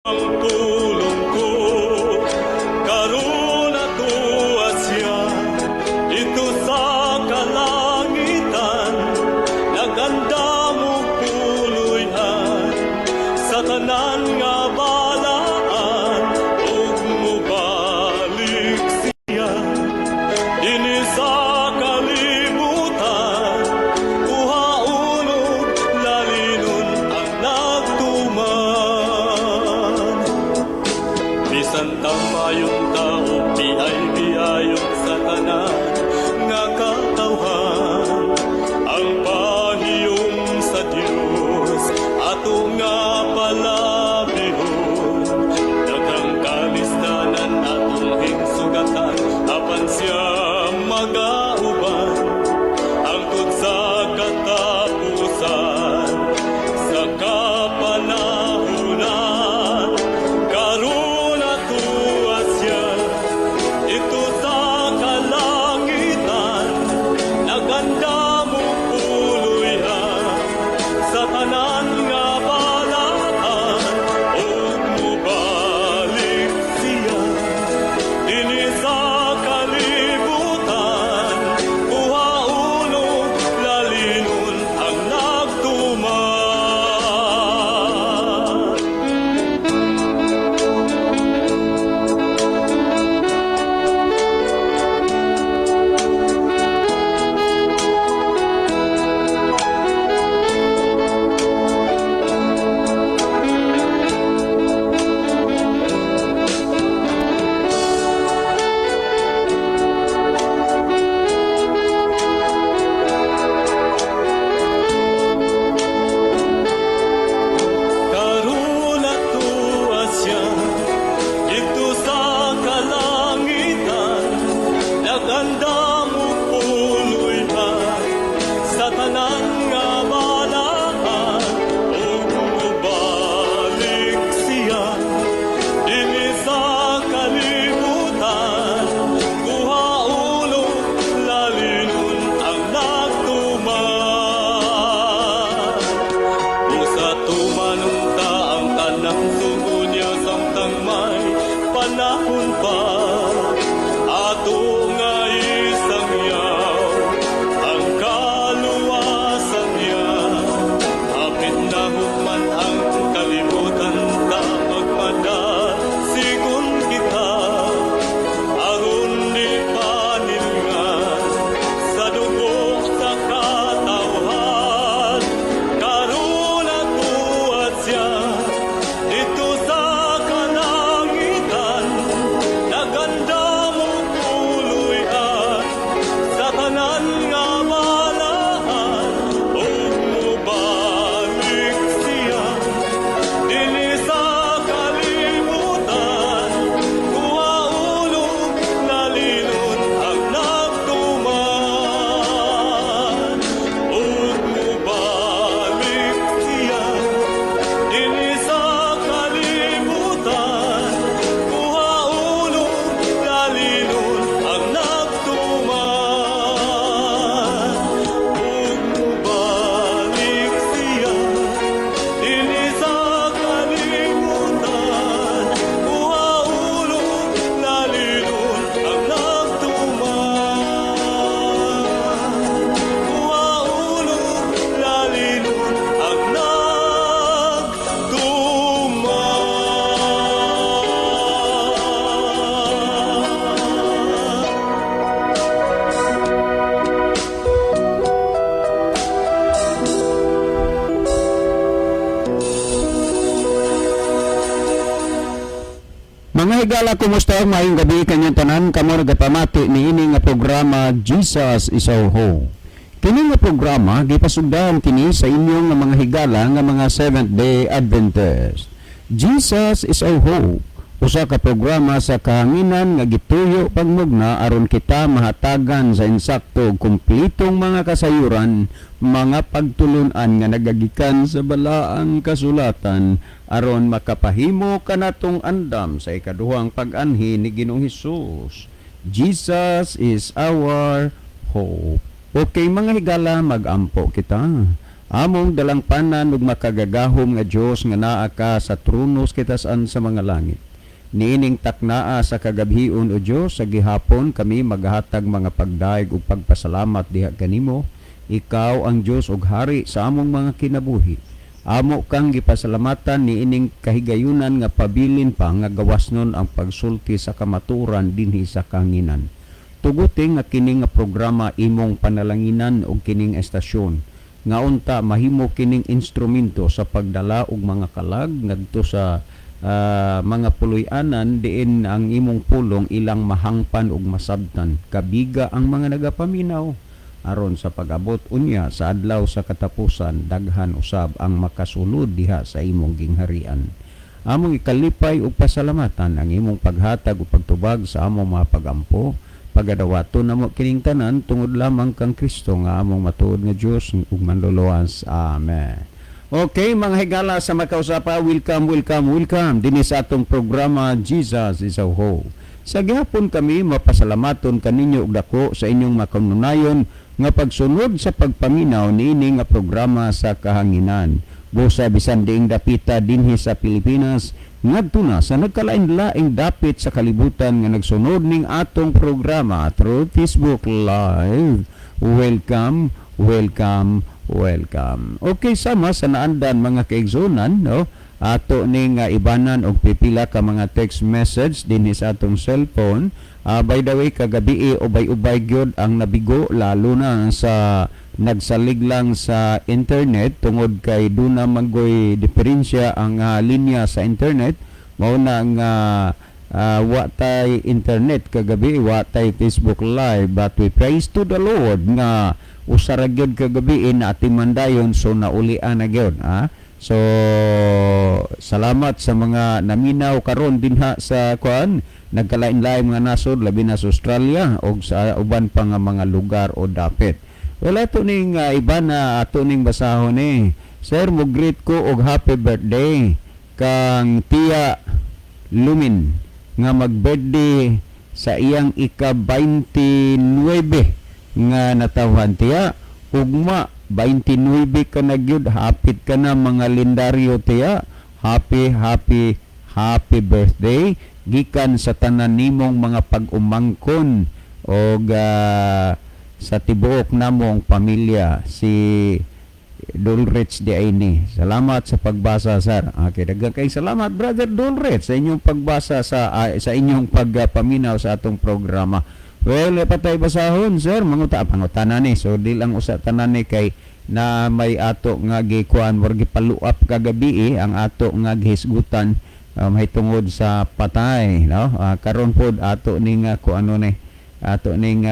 Ang tulong ko karon atoa siya didto sa kalangitan, nagandam og puloy-an sa tanan nga balaan, ug mobalik siya dinhi sa kalibutan, kuhaon ug lalinon ang nagtuman. Bisan ta maayong tao, biay-biayon sa tanan nga katawhan, ang pahiyom sa Dios ato nga palabihon. Daghang kalisdanan atong higsugatan, apan siya magauban hangtod sa katapusan sa kapanahunan. Karon atoa siya didto sa kalangitan, nagandam og puloy-an sa tanan nga balaan, ug mobalik siya dinhi sa kalibutan, kuhaon ug lalinon ang nagtuman. Karon atoa siya didto sa kalangitan, nagandam og puloy-an sa tanan nga balaan, ug mobalik siya dinhi sa kalibutan, kuhaon ug lalinon ang nagtuman. Busa tumanon ta ang tanang sugo niya samtang may panahon pa, ato nga isangyaw ang kaluwasan niya. Hapit na hukman ang kalibutan, ta magmadasigon kita aron di panilngan sa dugo sa katawhan. Karon atoa siya didto sa kalangitan, nagandam og puloy-an sa tanan nga balaan, ug mobalik siya dinhi sa kalibutan, kuhaon ug lalinon ang nagtuman, ug mobalik siya dinhi sa kalibutan, kuhaon ug lalinon ang nagtuman, ug mobalik siya dinhi sa kalibutan, kuhaon ug lalinon ang nagtuman, kuhaon ug lalinon ang nagtuman. Mga higala, kumusta? Maayong gabi kanyang tanan kamo nagapamati niini nga programa, Jesus is Our Hope. Kini nga programa gipasugdan kini sa inyong nga mga higala nga mga Seventh Day Adventist. Jesus is Our Hope, usa ka programa sa kahanginan nga gituyo pagmugna aron kita mahatagan sa insakto ug kumpletong mga kasayuran, mga pagtulunan nga nagagikan sa balaang kasulatan aron makapahimo kanatong andam sa ikaduhang pag-anhi ni Ginoong Hesus. Jesus is our hope. Okay, mga higala, magampo kita. Among dalangpanan ug makagagahom nga Dios nga naa ka sa trono sa kitasan sa mga langit. Niining taknaa sa kagabhion, o Dios, sa gihapon kami maghatag mga pagdayeg ug pagpasalamat diha kanimo. Ikaw ang Dios ug hari sa among mga kinabuhi. Amo kang gipasalamatan niining kahigayunan nga pabilin pa nga gawasnon ang pagsulti sa kamatuoran dinhi sa kahanginan. Tuguti nga kini nga programa imong panalanginan og kining estasyon nga unta mahimo kining instrumento sa pagdala og mga kalag ngadto sa mga puloy-anan diin ang imong pulong ilang mahangpan ug masabtan. Kabiga ang mga nagapaminaw aron sa pag-abot unya sa adlaw sa katapusan, daghan usab ang makasulod diha sa imong gingharian. Among ikalipay ug pasalamatan ang imong paghatag ug pagtubag sa among mga pagampo. Pagadawaton namo kining tanan tungod lamang kang Kristo nga among matuod nga Dios ug Manluluwas. Amen. Okay, mga higala sa makausapa, welcome, welcome, welcome dinhi sa atong programa Jesus is Our Hope. Sa gihapon kami mapasalamaton kaninyo og dako sa inyong makanunayon nga pagsunod sa pagpaminaw niini nga programa sa kahanginan. Busa bisan diing dapita dinhi sa Pilipinas ngadto na sa nagkalain-laing dapit sa kalibutan nga nagsunod ning atong programa through Facebook Live. Welcome, welcome, welcome. Okay, sama sa naandan, mga kaigsunan, no? Ato ning ibanan og pipila ka mga text message dinhi sa atong cellphone. By the way, kagabi ubay-ubay gyud ang nabigo, lalo na sa nagsalig lang sa internet, tungod kay duna man goy diferensya ang linya sa internet. Mao na nga wa tay internet kagabi, wa tay Facebook Live, but we praise to the Lord nga usa ra gyud kagabi na atiman dayon, so naulian na gyud, ah. So salamat sa mga naminaw karon dinha sa kuan, nagkalain-lain mga nasod, labi na sa Australia og sa uban pa nga mga lugar o dapit. Well, ato ning iba na ato ning basahon ni. "Sir, mo greet ko og happy birthday kang Tia Lumin nga mag-birthday sa iyang ika-29 nga natawhan. Tiya, ugma 29 ka na gyud, hapit ka na mga lindaryo, tiya. Happy, happy, happy birthday gikan sa tanan nimong mga pag-umangkon og sa tibuok namong pamilya, si Dolrich di Aini. Salamat sa pagbasa, sir." Okay, daghang kay salamat, Brother Dolrich, sa inyong pagbasa sa inyong pagpaminaw sa atong programa. Well, patay basahon, sir, manguta pangutana ni. So di lang usa tanan ni kay na may ato nga gikuan or gipaluap kagabi eh, ang ato nga gihisgutan mahitungod sa patay, no? Karon pod ato ning kuano ni ato ning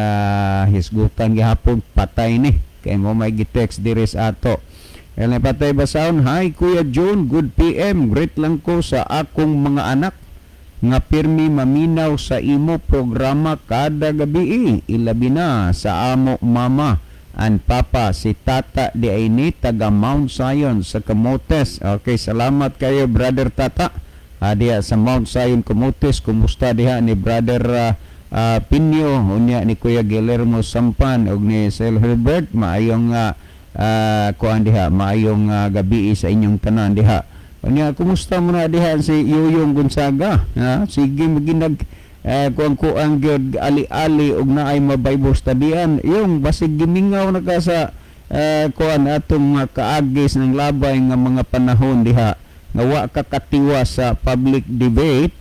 hisgutan gihapon patay ni kay mo may gi-text diri sa ato. El patay basahon. "Hi Kuya John, good PM. Greet lang ko sa akong mga anak nga pirmi maminaw sa imo programa kada gabi eh. Ilabi na sa amo mama and papa, si Tata di ay taga Mount Zion sa Camotes." Okay, salamat kayo, Brother Tata. Diha sa Mount Zion Camotes, kumusta diha ni Brother Pinyo, unya ni Kuya Guillermo Sampan ug ni Sir Herbert? Maayong kuan diha, maayong gabi sa inyong tanan diha. Unya kumusta mo na diha si Yuyong Gonzaga? Ha? Sige maginag kuang kuang gyud ali-ali og naay ma-Bible studyan. Yung basig gimingaw na ka sa kuan atong mga kaagis ng labay nga mga panahon diha nga wa ka katiwa sa public debate.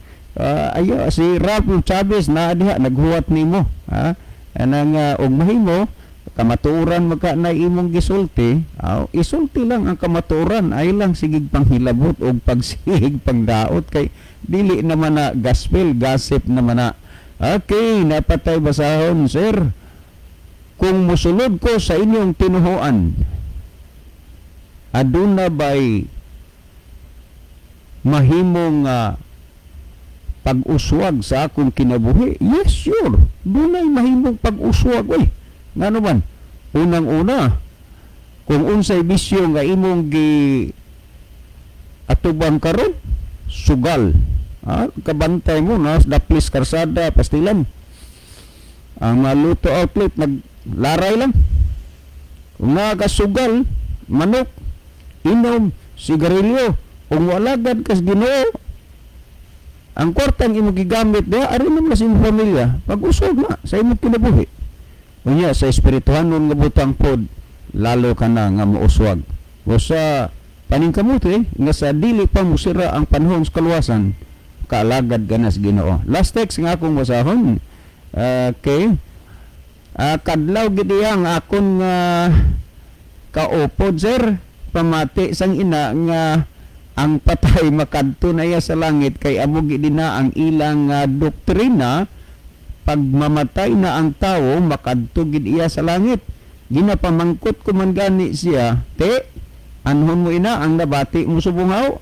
Ayo si Ralph Chavez na diha naghuwat nimo, ha, anang og mahimo kamatuoran magka na imong gisulti, isulti lang ang kamatuoran ay lang sigig panghilabot og pagsigig pangdaot kay dili naman na gospel, gossip naman na. Okay, napatay basahon, "Sir, kung musulod ko sa inyong tinuhuan, aduna bay mahimong pag-uswag sa akong kinabuhi?" Yes, sure. Dunay mahimong pag-uswag oy. Ngano man? Unang-una, kung unsay bisyo nga imong gi atubang karon, sugal. Ah, kabantay mo na daplis karsada, pastilan. Ang mga luto outlet naglaray lang. Kung nakasugal, Manok, inom, sigarilyo, ug moalagad kas Ginoo, ang kwartang imong gigamit diha ari man sa imong pamilya, pag-usog na sa imong kinabuhi. Unya sa espirituhanon nga butang pod, lalo ka na nga mouswag. O sa paningkamuti nga sa dili pa musira ang panahon sa kaluwasan, kaalagad ka na sa Ginoo. Last text nga akong basahon. Okay. Kadlaw gid iya ang akon nga kaupod, sir, pamati sang ina nga ang patay makadto na iya sa langit kay amo gid na ang ilang doktrina. Pag mamatay na ang tawo, makadto gid iya sa langit. Ginapamangkot ko man gani siya, te, anhon mo ina ang nabati mo subungaw?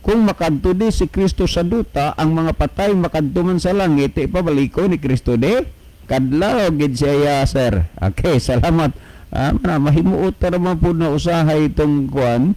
Kung makadto di si Kristo sa duta, ang mga patay makadto man sa langit, te, pabaliko ni Kristo di? Kadlaw gid siya ya, sir. Okay, salamat. Mana mahimuot ra man pud na usahay itong kuan,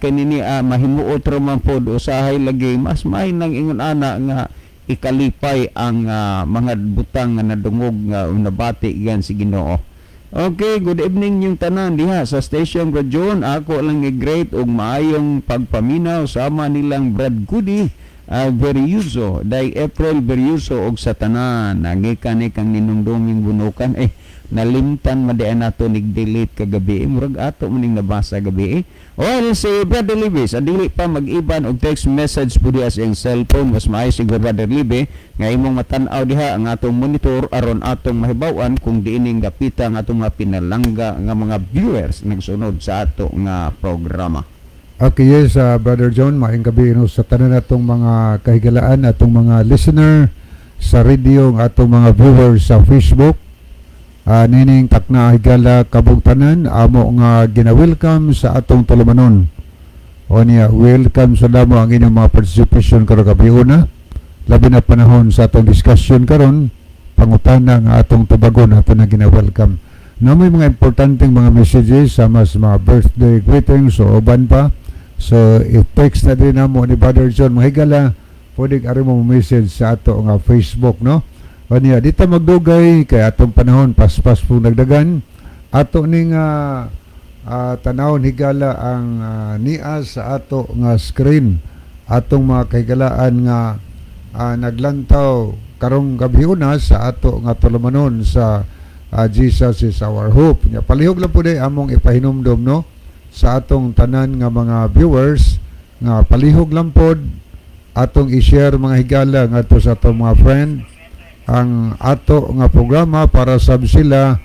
kinini, mahimuot ra man pud usahay. Lagi mas may nang ingon ana nga ikalipay ang mga butang nga nadungog nga nabati gan si Ginoo. Okay, good evening yung tanan diha sa station, Brad John. Ako lang i-greet og maayong pagpaminaw sama nilang Brad Goody Veriuso, Day April Veriuso og sa tanan. Nagikan ni kang ninungduming bunukan eh nalimtan man di nato nig-delete kagabi. Murag ato man ning nabasa gabi eh. Well, si Brother Libby, sa dili pa mag-iban og text message po diha sa iyang cellphone, mas maayo si Brother Libby nga imong matan-aw diha ang atong monitor aron atong mahibaw-an kung diining dapita ang atong mga pinalangga nga mga viewers nagsunod sa ato nga programa. Okay, yes, Brother John, maayong gabi, no, sa tanan natong mga kahigalaan, atong mga listener sa radio, ang atong mga viewers sa Facebook. Nining takna higala kabugtanan, amo nga gina-welcome sa atong tulumanon. O niya, welcome sa damo ang inyong mga participation karon gabi una. Labi na panahon sa atong discussion karon, pangutana nga atong tubagon, ato na gina-welcome. Na may mga importanteng mga messages sama sa mga birthday greetings o uban pa. So, i-text na din namo ni Brother John. Mga higala, pwede ari mo message sa ato nga Facebook, no? O niya, dito magdugay, kay atong panahon, paspas po nagdagan. Ato ning tanawon higala ang nia sa ato nga screen. Atong mga kahigalaan nga naglantaw karong gabi una sa ato nga tulumanon sa Jesus is Our Hope. Nya palihog lang po di among ipahinumdom, no, sa atong tanan nga mga viewers nga palihog lang pod atong i-share, mga higala, ngadto sa atong mga friend ang ato nga programa para sab sila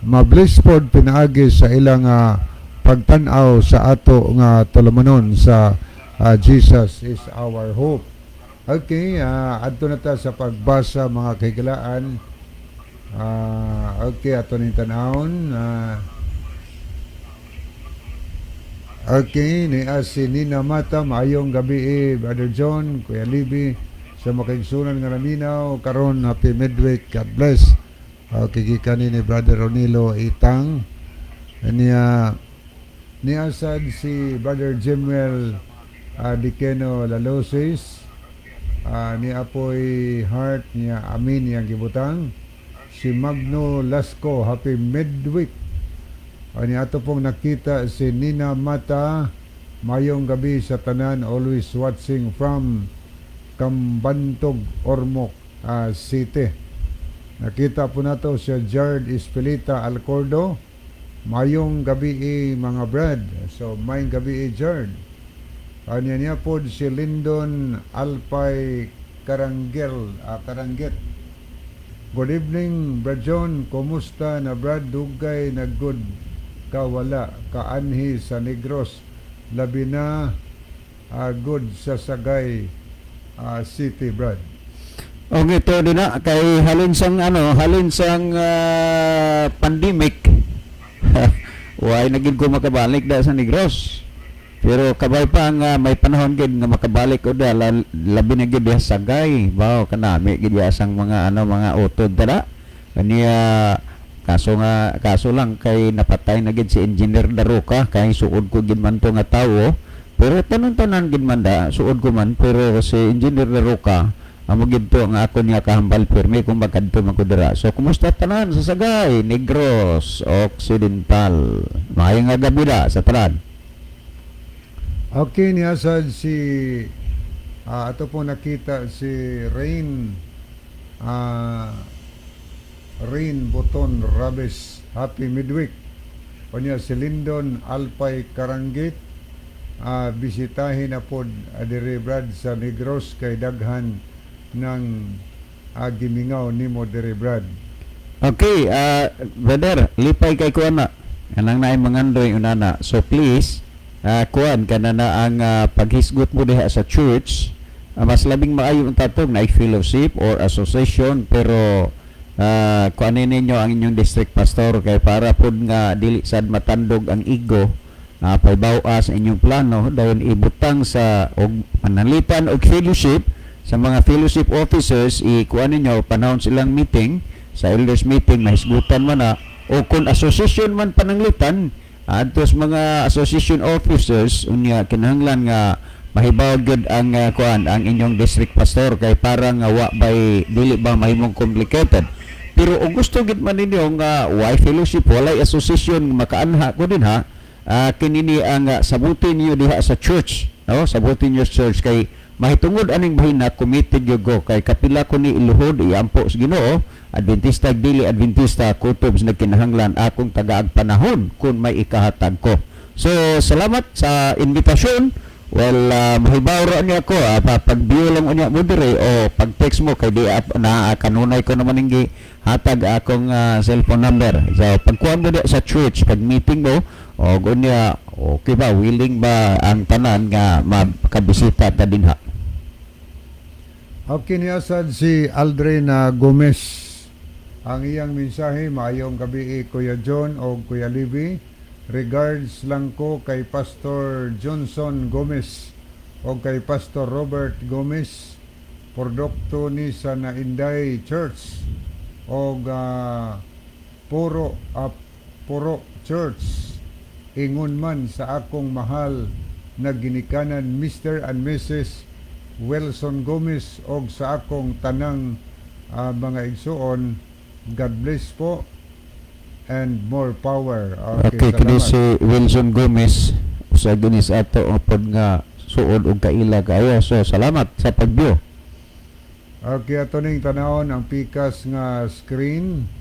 ma-bless pod pinaagi sa ilang pagtan-aw sa ato nga tulumanon sa Jesus is Our Hope. Okay, adto na ta sa pagbasa, mga kahigalaan. Okay, ato ning tanawon. Okay, ni si Nina Mata, maayong gabi eh, Brother John, Kuya Libby, sa makaigsunan nga naminaw, karon happy midweek, God bless. Okay, gikan ni Brother Ronilo Itang. Niya niya sad si Brother Jimuel Dikeno Lalosis, ni Apoy Heart niya amin niyang gibutang. Si Magno Lasco, happy midweek. Ani ato pong nakita si Nina Mata, mayong gabi sa tanan, always watching from Kambantog, Ormoc City. Nakita po nato si Jared Espelita Alcordo, mayong gabi eh, mga brad. So mayong gabi eh, Jared. Anya niya po si Lindon Alpay Karanggel, Karanggit. Good evening, Brad John. Kumusta na, Brad? Dugay na good ka wala kaanhi sa Negros. Labi na good sa Sagay City, Brad. Okay, ito din na kay halin sang ano, halin sang pandemic. Way na gid ko makabalik da sa Negros. Pero kabay pa nga may panahon gid nga makabalik ko da, labi na gid diha sa Sagay. Baw kanami gid diha sang mga ano, mga utod dara. Kaniya kaso nga kaso lang kay napatay na gid si Engineer Daruka, kay suod ko gid man to nga tawo. Pero tanan-tanan gid man da, suod ko man, pero si Engineer Daruka Amo gid to ang ako nga kahambal pirmi kung magkadto man ko dira. So kumusta tanan sa Sagay, Negros Occidental? Maayong nga gabi na sa tanan. Okay, niya sad si ato po nakita si Rain Rain Boton Rabes. Happy midweek. Unya si Lindon Alpay Karanggit, bisitahin na pod diri, Brad, sa Negros kay daghan ng gimingaw nimo diri, Brad. Okay, brother, lipay kay kuan na. Anang naay mangandoy unana. So please, kuan kana na ang paghisgot mo diha sa church, mas labing maayo ang tatong na fellowship or association, pero kuan ninyo ang inyong district pastor kay para pud nga dili sad matandog ang ego, paybaw-a sa inyong plano, dayon ibutang sa og pananglitan og fellowship sa mga fellowship officers, i-kuan ninyo panahon silang meeting sa elders meeting, mahisgutan man na, o kung association man pananglitan, adto sa mga association officers. Unya kinahanglan nga mahibaw gyud ang kuan, ang inyong district pastor, kay para nga wa bay dili ba mahimong complicated. Pero og gusto gid man ninyo nga way fellowship, walay association, makaanha ko din ha, kinini ang sabutin niyo diha sa church, no? Sabutin niyo sa church kay mahitungod aning bahin na committed gyud ko kay kapila ko ni iluhod, iampo sa Ginoo. Adventista, dili Adventista, kutob sa nagkinahanglan akong tagaag panahon kung may ikahatag ko. So salamat sa invitasyon. Well, mahibaw ra niya ko, pag-view lang unya mo dire o pag-text mo kay di na kanunay ko naman ning hatag akong cellphone number. So pagkuan mo di sa church, pag meeting mo o unya, okay ba, willing ba ang tanan nga makabisita ta dinha? Okay, niya sad si Aldrin Gomez. Ang iyang mensahe, "Maayong gabi, Kuya John o Kuya Libby. Regards lang ko kay Pastor Johnson Gomez o kay Pastor Robert Gomez, produkto ni sa Nainday Church o Puro Church. Ingon man sa akong mahal na ginikanan, Mr. and Mrs. Wilson Gomez, og sa akong tanang mga igsuon. God bless po and more power." Okay, kini salamat. Si Wilson Gomez, usa gini sa ato pod nga suod og kaila kaayo. So salamat sa pag-view. Okay, ato ning tanawon ang pikas nga screen.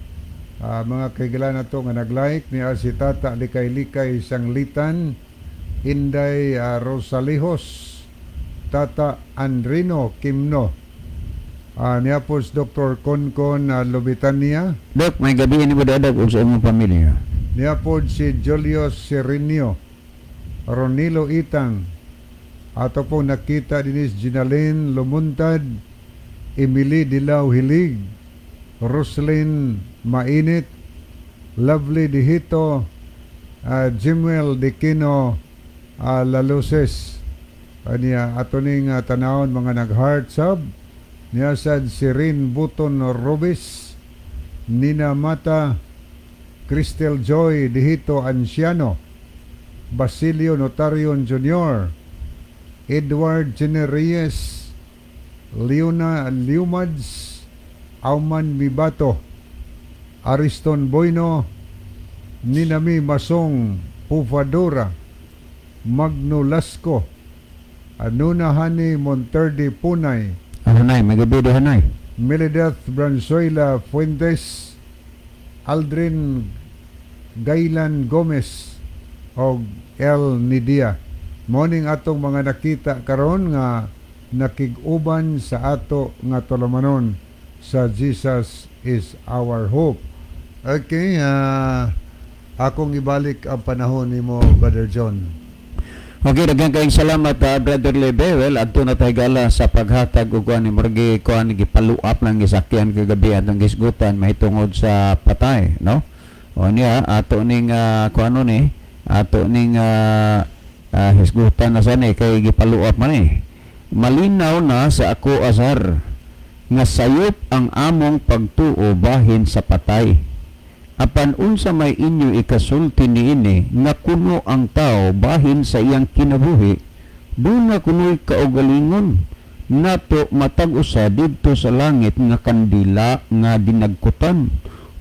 Mga kaigala nato nga nag-like ni si Tata Likay-Likay Sanglitan, Inday Rosalejos, Tata Andrino Kimno. Niya po si Dr. Concon Lobitania. Dok, may gabi ni mo dadag og sa imong pamilya. Niya po si Julius Serinio, Ronilo Itang. Ato po nakita din si Ginalyn Lumuntad, Emily Dilaw Hilig, Roslyn Mainit, Lovely Dihito, Jimuel Dikino Laluces. Aniya ato ning tanawon mga nag-heart sub. Niya sad si Rin Buton Robis, Nina Mata, Cristel Joy Dihito Anciano, Basilio Notarion Jr., Edward Genereyes, Leona Liumads, Auman Mibato, Ariston Boyno, Ninami Masong Pufadora, Magno Lasco, Anuna Hani Monterde Punay, Hanay, may gabi do hanay. Melideth Branzuela Fuentes, Aldrin Gailan Gomez og El Nidia. Morning atong mga nakita karon nga nakig-uban sa ato nga tulumanon sa Jesus is Our Hope. Okay, akong ibalik ang panahon nimo, Brother John. Okay, daghang kayong salamat, Brother Lebe. Well, adto na tayo gala sa paghatag og kuan ni murgi kuan, gipaluap lang gisakyan kagabi atong gisgutan mahitungod sa patay, no? O niya ato ning kuano ni ato ning hisgutan na sa ni kay gipaluap man eh. Malinaw na sa ako asar nga sayop ang among pagtuo bahin sa patay. Apan unsa may inyo ikasulti niini nga kuno ang tao bahin sa iyang kinabuhi, duna kuno'y kaugalingon nato matag usa didto sa langit nga kandila nga dinagkutan,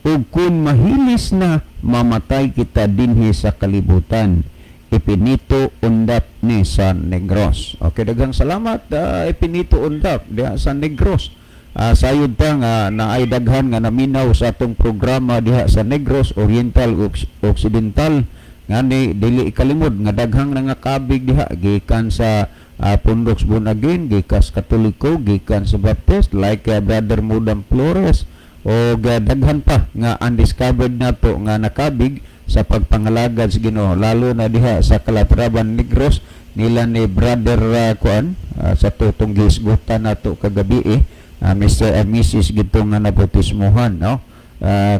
ug kun mahilis na, mamatay kita dinhi sa kalibutan. Ipinito Undap ni sa Negros. Okay, daghang salamat, Ipinito Undap diha sa Negros. Sayod pa nga naay daghan nga naminaw sa atong programa diha sa Negros Oriental ug Occidental. Ngani dili ikalimod nga daghang nangakabig diha gikan sa Pundok Born Again, gikan sa Katoliko, gikan sa Baptist, like Brother Mudam Flores o daghan pa nga undiscovered nato nga nakabig sa pagpangalagad sa Ginoo, lalo na diha sa Calatravan, Negros, nila ni Brother kuan, sa tutong gihisgutan nato kagabi eh, Mr. and Mrs. gito nga nabautismuhan, no?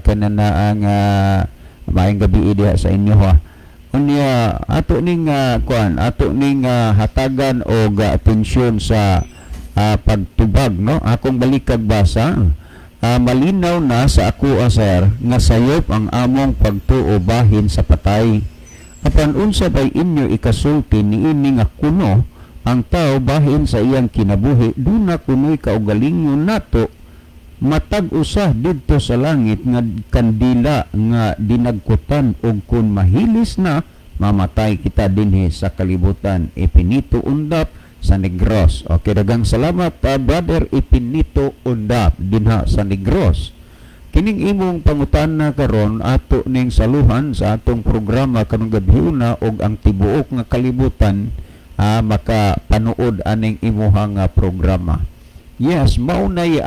Kana na ang maayong gabi diha sa inyo ha. Unya ato ning kuan, ato ning hatagan og atensyon sa pagtubag, no? Akong balikag basa, malinaw na sa ako, sir, nga sayop ang among pagtuo bahin sa patay. Apan unsa bay inyo ikasulti niini nga kuno ang tao bahin sa iyang kinabuhi duna kuno'y kaugalingon nato matag usa didto sa langit nga kandila nga dinagkutan, ug kun mahilis na, mamatay kita dinhi sa kalibutan? Ipinito Undap sa Negros. Okay, daghang salamat, Brother Ipinito Undap dinha sa Negros. Kining imong pangutana karon ato ning saluhan sa atong programa karong gabhiona og ang tibuok nga kalibutan makapanuod aning imuhang programa. Yes, mao nay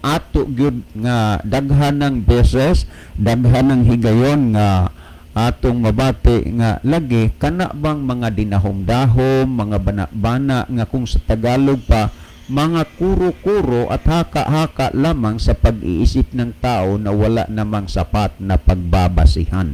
ato gyud nga daghan ng beses, daghan ng higayon nga atong mabati nga lagi kana bang mga dinahom-dahom, mga bana-bana nga kung sa Tagalog pa, mga kuro-kuro at haka-haka lamang sa pag-iisip ng tao na wala namang sapat na pagbabasihan.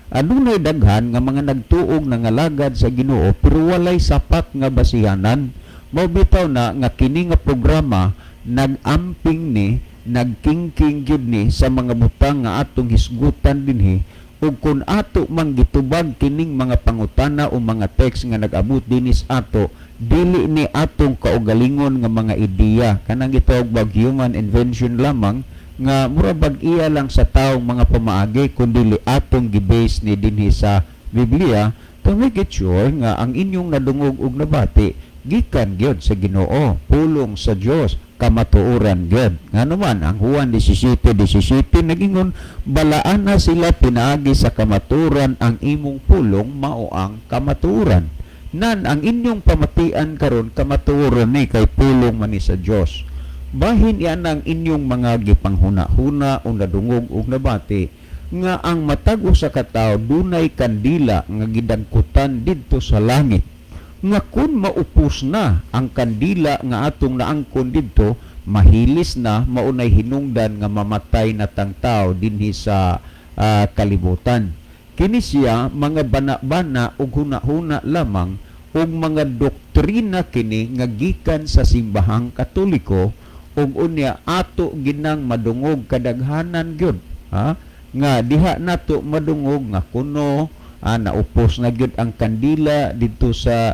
Adunay daghan nga mga nagtuog nangalagad sa Ginoo pero walay sapat nga basihanan. Mao bitaw na nga kini nga programa nag-amping ni, nagkingking gyud ni sa mga butang nga atong hisgutan dinhi, ug kun ato man gitubag kining mga pangutana o mga text nga nag-abot dinis ato, dili ni atong kaugalingon nga mga ideya, kanang gitawag bag human invention lamang nga mura bag iya lang sa taong mga pamaagi, kundi atong gibase ni dinhi sa Biblia to make it sure nga ang inyong nadungog ug nabati gikan gyud sa Ginoo, pulong sa Dios, kamatuoran gyud. Ngano man ang Juan 17:17 nagingon, "Balaan na sila pinaagi sa kamatuoran, ang imong pulong mao ang kamatuoran." Nan ang inyong pamatian karon kamatuoran ni kay pulong man ni sa Dios. Bahin yan ang inyong mga gipanghuna-huna o nadungog ug nabati nga ang matag usa ka tawo dunay kandila nga gidagkutan didto sa langit, nga kun maupos na ang kandila nga atong naangkon didto, mahilis na, maunay hinungdan nga mamatay na tang tao dinhi sa kalibutan. Kini siya mga bana-bana ug huna-huna lamang ug mga doktrina kini nga gikan sa Simbahang Katoliko, ug unya ato ginang madungog kadaghanan gyud, ha, nga diha nato madungog nga kuno naupos na gyud ang kandila didto sa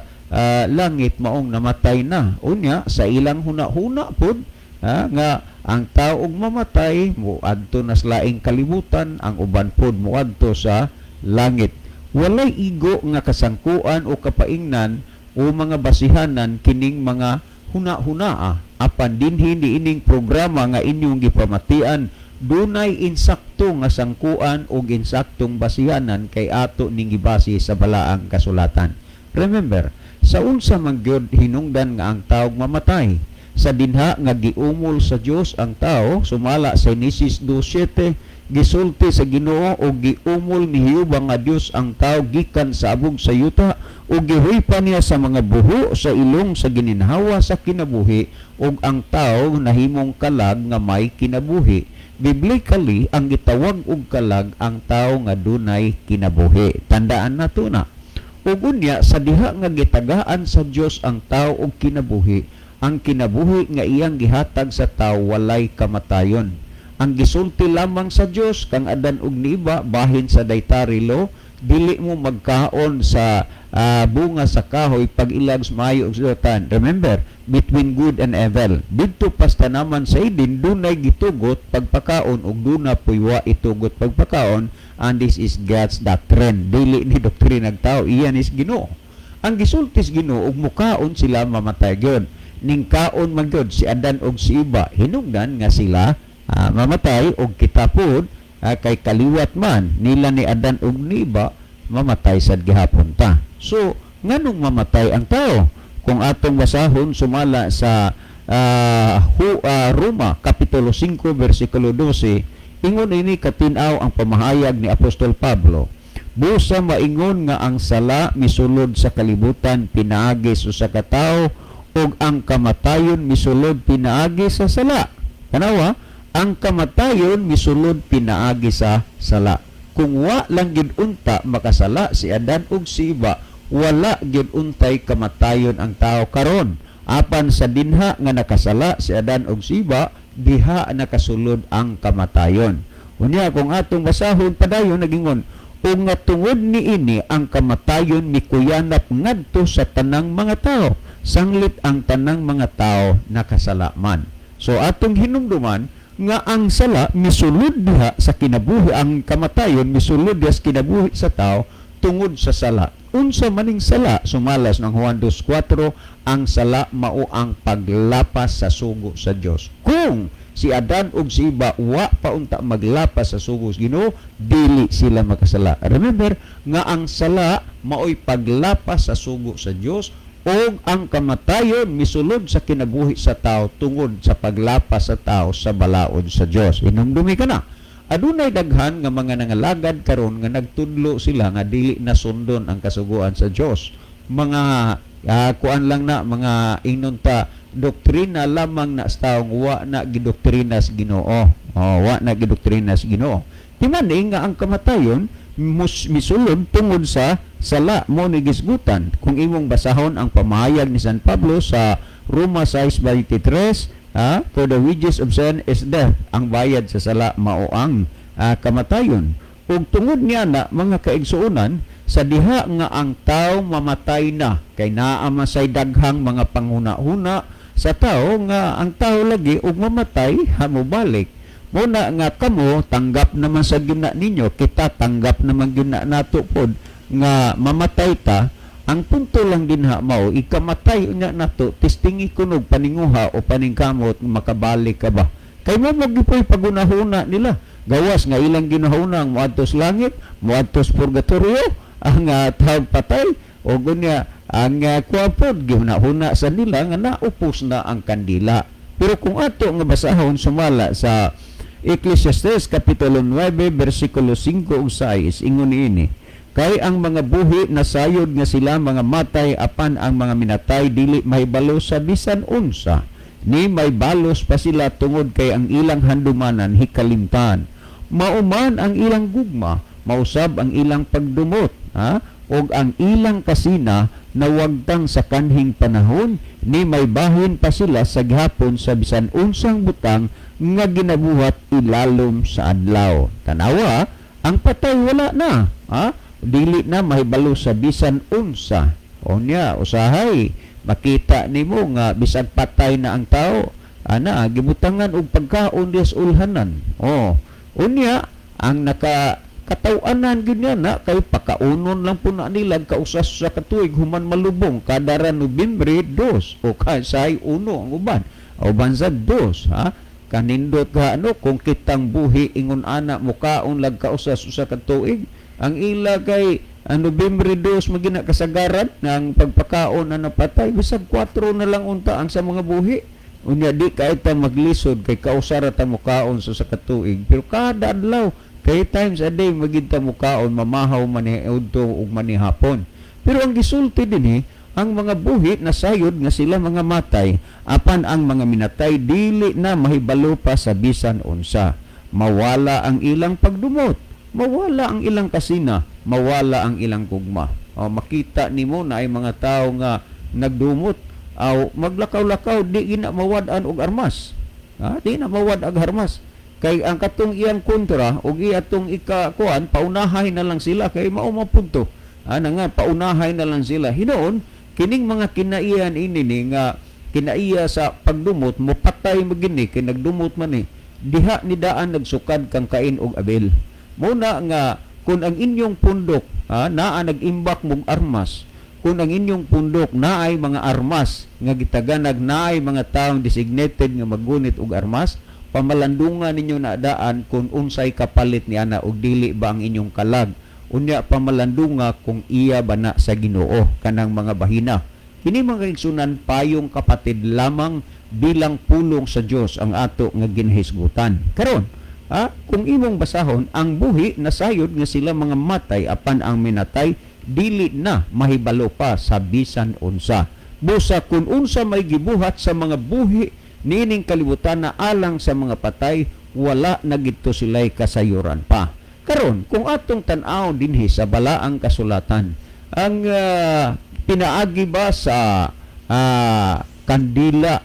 langit, maong namatay na. Unya sa ilang huna-huna pod, nga ang tao og mamatay moadto na sa laing kalibutan, ang uban pod moadto sa langit. Walay igo nga kasangkuan o kapaingnan o mga basihanan kining mga huna-hunaa. Apan dinhi niining programa nga inyong gipamatian, dunay insakto nga sangkuan o insaktong basihanan kay ato ning gibase sa Balaang Kasulatan. Remember, sa unsa man gyud hinungdan nga ang tao mamatay? Sa dinha nga giumol sa Dios ang tao, sumala sa Genesis 2:7, gisulti sa Ginoo o giumol ni Jehova nga Dios ang tao gikan sa abog sa yuta ug gihuypa niya sa mga buho sa ilong sa gininhawa sa kinabuhi, ug ang tao nahimong kalag nga may kinabuhi. Biblically, ang gitawag og kalag ang tao nga dunay kinabuhi. Tandaan nato na. Ug unya sa diha nga gitagaan sa Dios ang tao og kinabuhi, ang kinabuhi nga iyang gihatag sa tao walay kamatayon. Ang gisulti lamang sa Dios kang Adan ug ni Eva bahin sa dietary law, Dili mo magkaon sa bunga sa kahoy pag-ilag sa maayo ug silutan. Remember, between good and evil. Didto pa sa tanaman sa Eden, dunay gitugot pagpakaon ug duna puy wa itugot pagpakaon, and this is God's doctrine. Dili ni doktrina ng tao, iyan is Ginoo. Ang gisulti sa Ginoo, ug mukaon sila, mamatay gyud. Ning kaon man gyud si Adan ug si Eva, hinungdan nga sila mamatay, ug kita pod kay kaliwat man nila ni Adan ug ni Eva, mamatay sad gihapon ta. So nganong mamatay ang tao? Kung atong basahon sumala sa Roma kapitulo 5 bersikulo 12, ingon ini katin-aw ang pamahayag ni Apostol Pablo: "Busa maingon nga ang sala misulod sa kalibutan pinaagi sa usa ka tawo, ug ang kamatayon misulod pinaagi sa sala." Tanawa, ang kamatayon misulod pinaagi sa sala. Kung wa lang gid unta makasala si Adan ug si Eva, wala gid untay kamatayon ang tao karon. Apan sa dinha nga nakasala si Adan ug si Eva, diha nakasulod ang kamatayon. Unya kung atong basahon padayon, nagingon, "Ug nga tungod niini ang kamatayon mikuyanap ngadto sa tanang mga tao, sanglit ang tanang mga tao nakasala man." So atong hinumduman nga ang sala misulod diha sa kinabuhi, ang kamatayon misulod diha sa kinabuhi sa tao tungod sa sala. Unsa maning sala? Sumala sa Juan 2:4, ang sala mao ang paglapas sa sugo sa Dios. Kung si Adan ug si Eva wa pa unta maglapas sa sugo sa Ginoo, dili sila makasala. Remember nga ang sala maoy paglapas sa sugo sa Dios, ug ang kamatayon misulod sa kinabuhi sa tao tungod sa paglapas sa tao sa balaod sa Dios. Hinumdumi ka na. Adunay daghan nga mga nangalagad karon nga nagtudlo sila nga dili na sundon ang kasuguan sa Dios. Mga kuan lang na, mga ingnon ta doktrina lamang na sa taong wa na gidoktrina sa Ginoo. Oh, wa na gidoktrina sa Ginoo. Timan nga ang kamatayon misulod tungod sa sala, mo ni gisgutan. Kung imong basahon ang pamahayag ni San Pablo sa Roma 6:23, "For the wages of sin is death." Ang bayad sa sala mao ang kamatayon. Ug tungod niya na, mga kaigsuonan, sa diha nga ang tao mamatay na, kay naa man say daghang mga panghuna-huna sa tao nga ang tao lagi ug mamatay hamubalik. Muna nga kamo tanggap naman sa gina ninyo, kita tanggap naman gina nato pod nga mamatay ta. Ang punto lang dinha mao ikamatay unya nato, testingi kunog paninguha o paningkamot makabalik ka ba. Kay mo magipoy pagunahuna nila. Gawas nga ilang ginahuna ang moadto sa langit, moadto sa purgatorio, ang tawag patay o gunya ang kuha pod gihuna-huna sa nila nga naupos na ang kandila. Pero kung ato nga basahon sumala sa Ecclesiastes kapitulo 9 bersikulo 5 ug 6, ingon niini: "Kay ang mga buhi nasayod nga sila mga matay, apan ang mga minatay dili mahibalo sa bisan unsa, ni may balos pa sila tungod kay ang ilang handumanan hikalimtan. Mauman ang ilang gugma, mausab ang ilang pagdumot, ha, ug ang ilang kasina nawagtang sa kanhing panahon, ni may bahin pa sila sa gihapon sa bisan unsang butang nga ginabuhat ilalom sa adlaw." Tanawa, ang patay wala na, ha, dili na mahibalo sa bisan unsa. Unya usahay makita nimo nga bisan patay na ang tao, ana gibutangan og pagkaon diha sa ulhanan. Oh, unya ang naka kataw-anan gyud niya na kay pakaunon lang po na nila kausas sa katuig human malubong kada ra Nobyembre 2 o kasay 1 ang uban, uban sa 2, ha. Kanindot ka ano kung kitang buhi ingon ana mukaon lag kausas usa ka tuig, ang ila kay ang Nobyembre 2 magina kasagaran ng pagpakaon na napatay, bisag 4 na lang unta ang sa mga buhi. Unya di kay ta maglisod kay kausara ta mukaon sa usa ka tuig, pero kada adlaw, kay times a day magid ta mukaon, mamahaw man ni udto ug manihapon. Pero ang gisulti dinhi, ang mga buhi nasayod nga sila mga matay, apan ang mga minatay dili na mahibalo pa sa bisan unsa. Mawala ang ilang pagdumot, mawala ang ilang kasina, mawala ang ilang gugma. O, makita nimo na ay mga tao nga nagdumot aw maglakaw-lakaw, di gina mawad-an og armas. Ha? Di na mawad og armas. Kay ang katong iyang kontra ug iya atong ika kuan, paunahay na lang sila kay mao man punto. Ana nga paunahay na lang sila. Hinuon kining mga kinaiyan ini ni nga kinaiya sa pagdumot, mo patay mo gini kay nagdumot man ni diha ni daan nagsukad kang Cain ug Abel. Muna nga kung ang inyong pundok, naa nag-imbak mong armas, kung ang inyong pundok naay mga armas nga gitaganag, naay mga taong designated nga maggunit og armas, pamalandungan ninyo na daan kung unsay kapalit ni ana og dili ba ang inyong kalag. Unya pamalandunga kung iya ba na sa Ginoo kanang mga bahina. Kini, mga kaigsunan, payong kapatid lamang bilang pulong sa Dios ang ato nga ginahisgutan karon. Kung imong basahon ang buhi, nasayod nga sila mga matay, apan ang minatay dili na mahibalo pa sa bisan unsa. Busa kung unsa may gibuhat sa mga buhi niining kalibutan na alang sa mga patay, wala na gidto sila'y kasayuran pa. Karon, kung atong tan-aw dinhi sa balaang kasulatan, ang pinaagi ba sa kandila,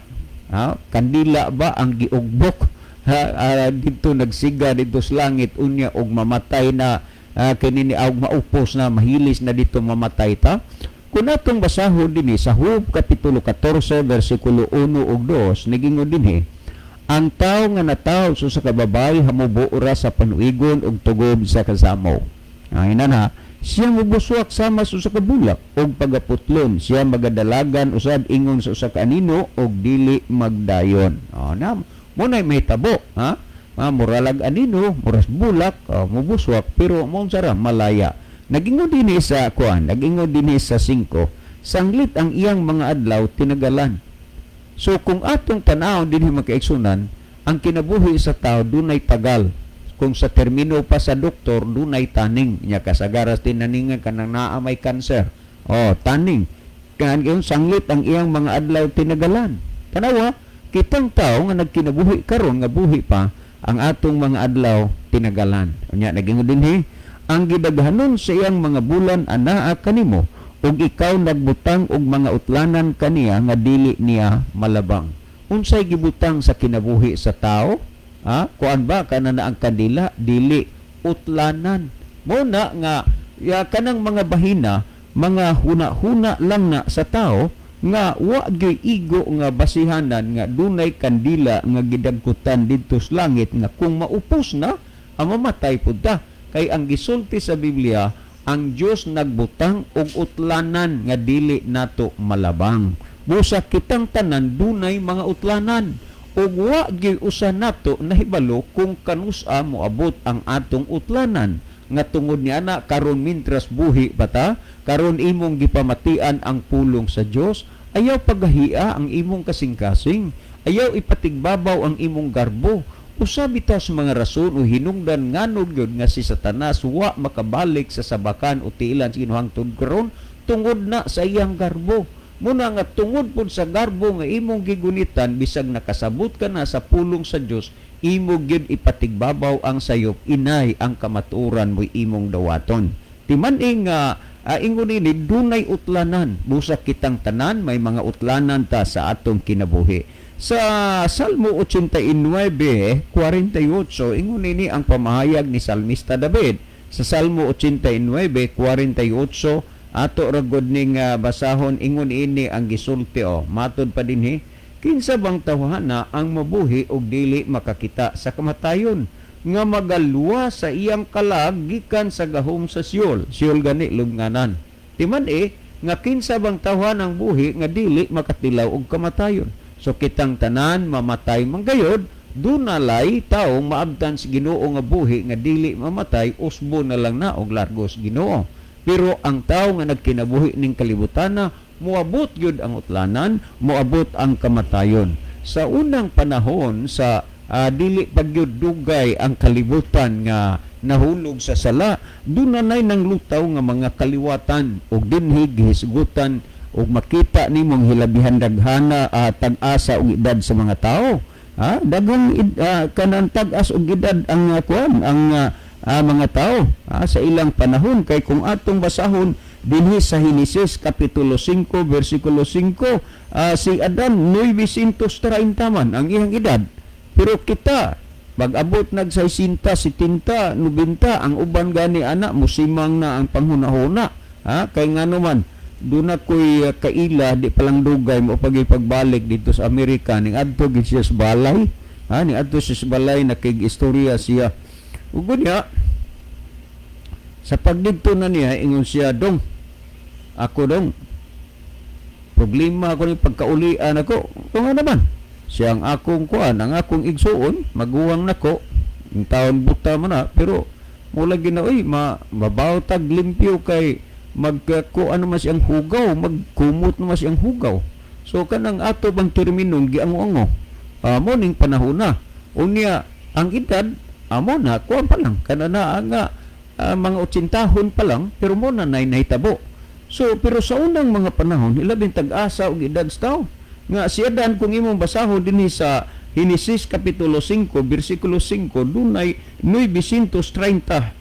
kandila ba ang giugbok, ha, didto nagsiga didto sa langit, unya og mamatay na kini ni og maupos na, mahilis na dito, mamatay ta? Kung atong basahon dinhi sa Job kapitulo 14 bersikulo 1 ug 2, nagingon dinhi: "Ang tao nga natawo sa usa ka babayi hamubo ra sa panuigon ug tugob sa kasamaw." Ay na siya mubuswak sama sa usa ka bulak ug pagaputlon siya magadalagan usab ingon sa usa ka anino ug dili magdayon. Oh, na mo nay mahitabo, ha? Muralag anino, muras bulak, mubuswak, pero mo ra malaya. Nagingon dinhi sa kuan, nagingon dinhi sa 5, sanglit ang iyang mga adlaw tinagalan. So kung atong tan-awon dinhi, mga kaigsunan, ang kinabuhi sa tao dunay tagal. Kung sa termino pa sa doktor, dunay taning. Nya kasagaras tinaningan kanang naa may cancer. Oh, taning. Kan yung sanglit ang iyang mga adlaw tinagalan. Tanawa, kitang tao nga nagkinabuhi karon nga buhi pa, ang atong mga adlaw tinagalan. Unya nagingon dinhi, ang gidaghanon sa iyang mga bulan anaa kanimo ug ikaw nagbutang og mga utlanan kaniya nga dili niya malabang. Unsay gibutang sa kinabuhi sa tao? Ha? Kuan ba kana na ang kandila? Dili, utlanan. Mo na nga ya kanang mga bahina, mga huna-huna lang na sa tao nga wa gyud igo nga basihanan nga dunay kandila nga gidagkutan didto sa langit nga kung maupos na ang mamatay pud ta. Kay ang gisulti sa Biblia, ang Dios nagbutang og utlanan nga dili nato malabang. Busa kitang tanan dunay mga utlanan ug wa gyud usa nato nahibalo kung kanusa moabot ang atong utlanan. Nga tungod ni ana, karon mintras buhi pa ta, karon imong gipamatian ang pulong sa Dios, ayaw pagahia ang imong kasing-kasing, ayaw ipatigbabaw ang imong garbo. Usa bitaw sa mga rason o hinungdan ngano gyud nga si Satanas wa makabalik sa sabakan o tiilan sa Ginoo hangtod karon, tungod na sa iyang garbo. Muna nga tungod pud sa garbo nga imong gigunitan, bisag nakasabot ka na sa pulong sa Dios, imo gyud ipatigbabaw ang sayop, inay ang kamatuoran mo'y imong dawaton. Timan-i nga ingon ini dunay utlanan. Busa kitang tanan may mga utlanan ta sa atong kinabuhi. Sa Salmo 89:48, ingon ini ang pamahayag ni Salmista David. Sa Salmo 89:48, ato ra gud ning basahon, ingon ini ang gisulti o matod pa dinhi: "Kinsa bang tawhana ang mabuhi og dili makakita sa kamatayon, nga magaluwa sa iyang kalag gikan sa gahom sa Sheol?" Sheol gani lubnganan. Timan eh nga kinsa bang tawhana ang buhi nga dili makatilaw og kamatayon? So kitang tanan mamatay man gayod, dunalay taong maabtan sa Ginoo nga buhi nga dili mamatay, usbo na lang na og largos Ginoo. Pero ang tao nga nagkinabuhi ning kalibutan na moabot gyud ang utlanan, moabot ang kamatayon. Sa unang panahon sa dili pa gyud dugay ang kalibutan nga nahulog sa sala, dunanay nang lutaw nga mga kaliwatan ug dinhi gihisgutan ug makita nimong hilabihan daghana tag-asa og edad sa mga tao. Ha? Daghang kanang tag-as og edad ang kuan ang mga tao sa ilang panahon, kay kung atong basahon dinhi sa Henesis kapitulo 5 bersikulo 5, si Adan 930 man ang iyang edad. Pero kita Pag-abot nag 60, 70, 90, ang uban gani ana musimang na ang panghunahuna. Ha? Kay ngano man, doon na ko'y kaila, di palang dugay mo pagbalik dito sa Amerika, ning adto gid siya sa balay. Ha? Ning adto siya sa balay, nakig-istorya siya. Ug niya, sa pagdidto na niya, ingon siya, "Dong, ako dong, problema ako ni pagkaulian ako." Kung ano naman, siya ang akong kuan, ang akong igsuon, maguwang nako, ang taon buta mo na, pero mula gina, uy, mabaw tag limpyo kay magkuan man siyang hugaw, magkumot naman siyang hugaw. So kanang ato bang terminong giango-ango, mo ning panahon na. Unya, ang edad, amo na, kuan pa lang, kana na nga mga 80 pa lang, pero mo na nay nahitabo. So, pero sa unang mga panahon, ilabing tag-asa og edad sa tao. Nga si Adan, kung imong basahon dinhi sa Henesis kapitulo 5 bersikulo 5, dunay 930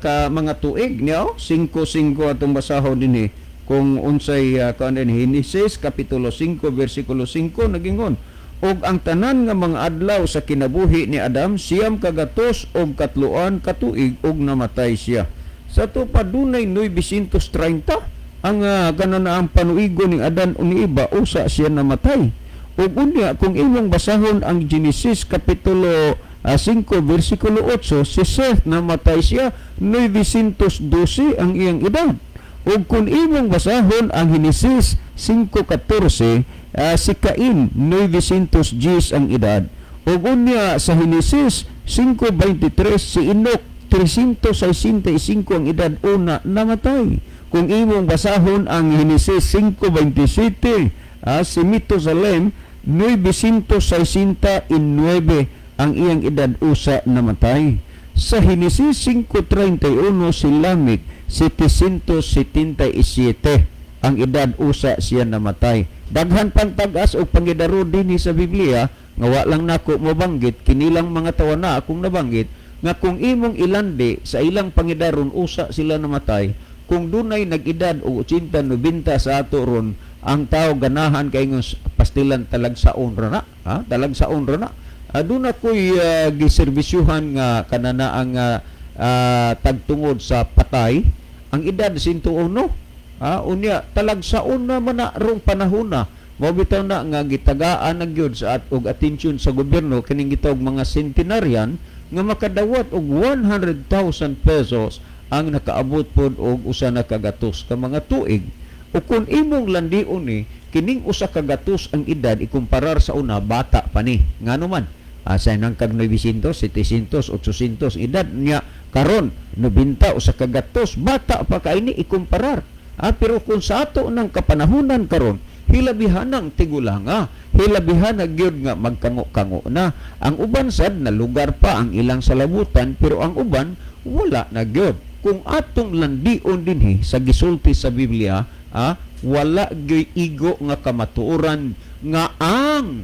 ka mga tuig niya, oh. 5:5 atong basahon dinhi kung unsay kuan din. Henesis kapitulo 5 bersikulo 5, nagingon, "Ug ang tanan nga mga adlaw sa kinabuhi ni Adam 903 ka tuig ug namatay siya." Sa to pa dunay 930 ang ganan na ang panuigo ni Adan ug ni Eva usa siya namatay. Ug unya kung imong basahon ang Genesis kapitulo 5 bersikulo 8, si Seth namatay siya 912 ang iyang edad. Ug kung imong basahon ang Genesis 5:14, si Cain 910 ang edad. Ug unya sa Genesis 5:23, si Enoch 365 ang edad una namatay. Kung imong basahon ang Genesis 5:27, si Methusalem 969 ang iyang edad usa namatay. Sa Genesis 5:31, si Lamech 777 ang edad usa siya namatay. Daghan pang tag-as og pangidaro dinhi sa Biblia nga wa lang nako mobanggit. Kinilang mga tawana akong nabanggit nga kung imong ilandi sa ilang pangidaron usa sila namatay. Kung dunay nag-edad og 80, 90 sa ato ron, ang tao ganahan kay ingon pastilan talagsaon ra na, ha, talagsaon ra na. Doon ako'y giserbisyuhan nga kanana ang tagtungod sa patay, ang edad 101. Ha, unya talagsaon na man na rong panahon na. Mao bitaw na nga gitagaan na gyud sa at og atensyon sa gobyerno kining gitawag mga centenarian nga makadawat og 100,000 pesos ang nakaabot pod og 100 ka mga tuig. O kung imong landion ni kining 100 ang edad ikumparar sa una, bata pa ni. Ngano man, asa nang kag 900, 700, 800 edad niya karon 90, 100, bata pa kay ni ikumparar. Pero kung sa ato ng kapanahunan karon, hilabihanang tigulanga, hilabihan na gyud nga magkango-kango na. Ang uban sad na lugar pa ang ilang salabutan, pero ang uban wala na gyud. Kung atong landion dinhi sa gisulti sa Biblia, wala gyud igo nga kamatuoran nga ang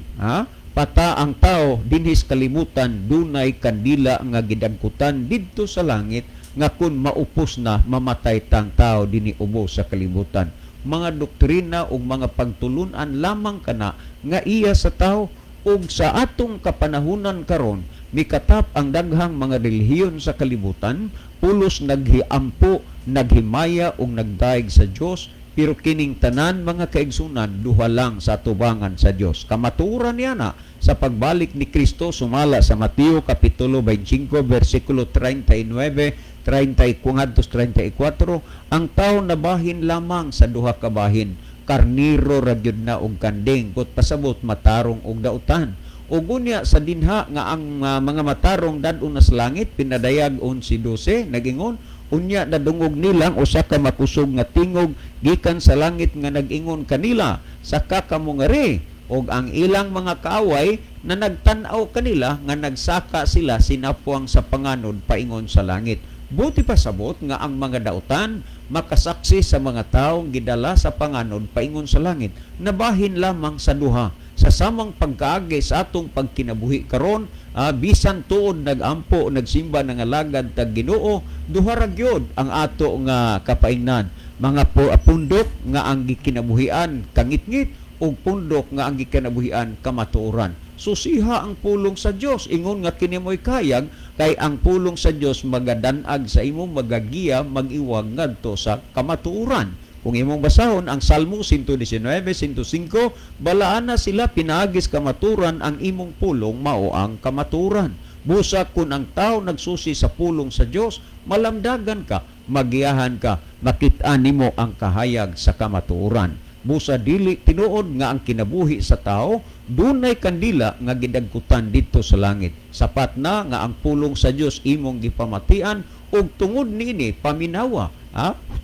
pata ang tao dinhi sa kalibutan dunay kandila nga gidagkutan didto sa langit nga kung maupos na mamatay tang tao dinhi ubos sa kalibutan. Mga doktrina ug mga pagtulunan lamang kana nga iya sa tao. Ug sa atong kapanahunan karon, mikatap ang daghang mga relihiyon sa kalibutan, pulos naghiampo, naghimaya ug nagdaig sa Dios, pero kining tanan, mga kaigsunan, duha lang sa tubangan sa Dios. Kamatuoran niya na sa pagbalik ni Kristo sumala sa Mateo kapitulo 25 bersikulo 39, 30 34, ang tao nabahin lamang sa duha ka bahin, karniro ra gyud na og kanding, kut pasabot matarong og dautan. Ug unya sa dinha nga ang mga matarong dad-on na sa langit, pinadayag 11:12, nagingon, "Unya nadungog nilang usa ka makusog nga tingog gikan sa langit nga nag-ingon kanila, 'Saka kamo ngari.' Ug ang ilang mga kaaway na nagtan-aw kanila nga nagsaka sila sinapwang sa panganod paingon sa langit." Buti pasabot nga ang mga dautan makasaksi sa mga taong gidala sa panganod paingon sa langit, nabahin lamang sa duha. Sa samang pagkaagi sa atong pagkinabuhi karon, bisan tuod nagampo, nagsimba, nangalagad tag Ginoo, duha ra gyud ang ato nga kapaingnan: mga pundok nga ang gikinabuhian kangitngit ug pundok nga ang gikinabuhian kamatuoran. Susiha ang pulong sa Dios ingon nga kini mo'y kayag, kay ang pulong sa Dios magadanag sa imo, magagiya, magiwag ngadto sa kamatuoran. Kung imong basahon ang Salmo 119, 105, "Balaan na sila pinaagis kamaturan, ang imong pulong mao ang kamaturan." Busa kung ang tao nagsusi sa pulong sa Dios, malamdagan ka, magiyahan ka, makit-an nimo ang kahayag sa kamatuoran. Busa dili tinuod nga ang kinabuhi sa tao dunay kandila nga gidagkutan didto sa langit. Sapat na nga ang pulong sa Dios imong gipamatian ug tungod niini paminawa,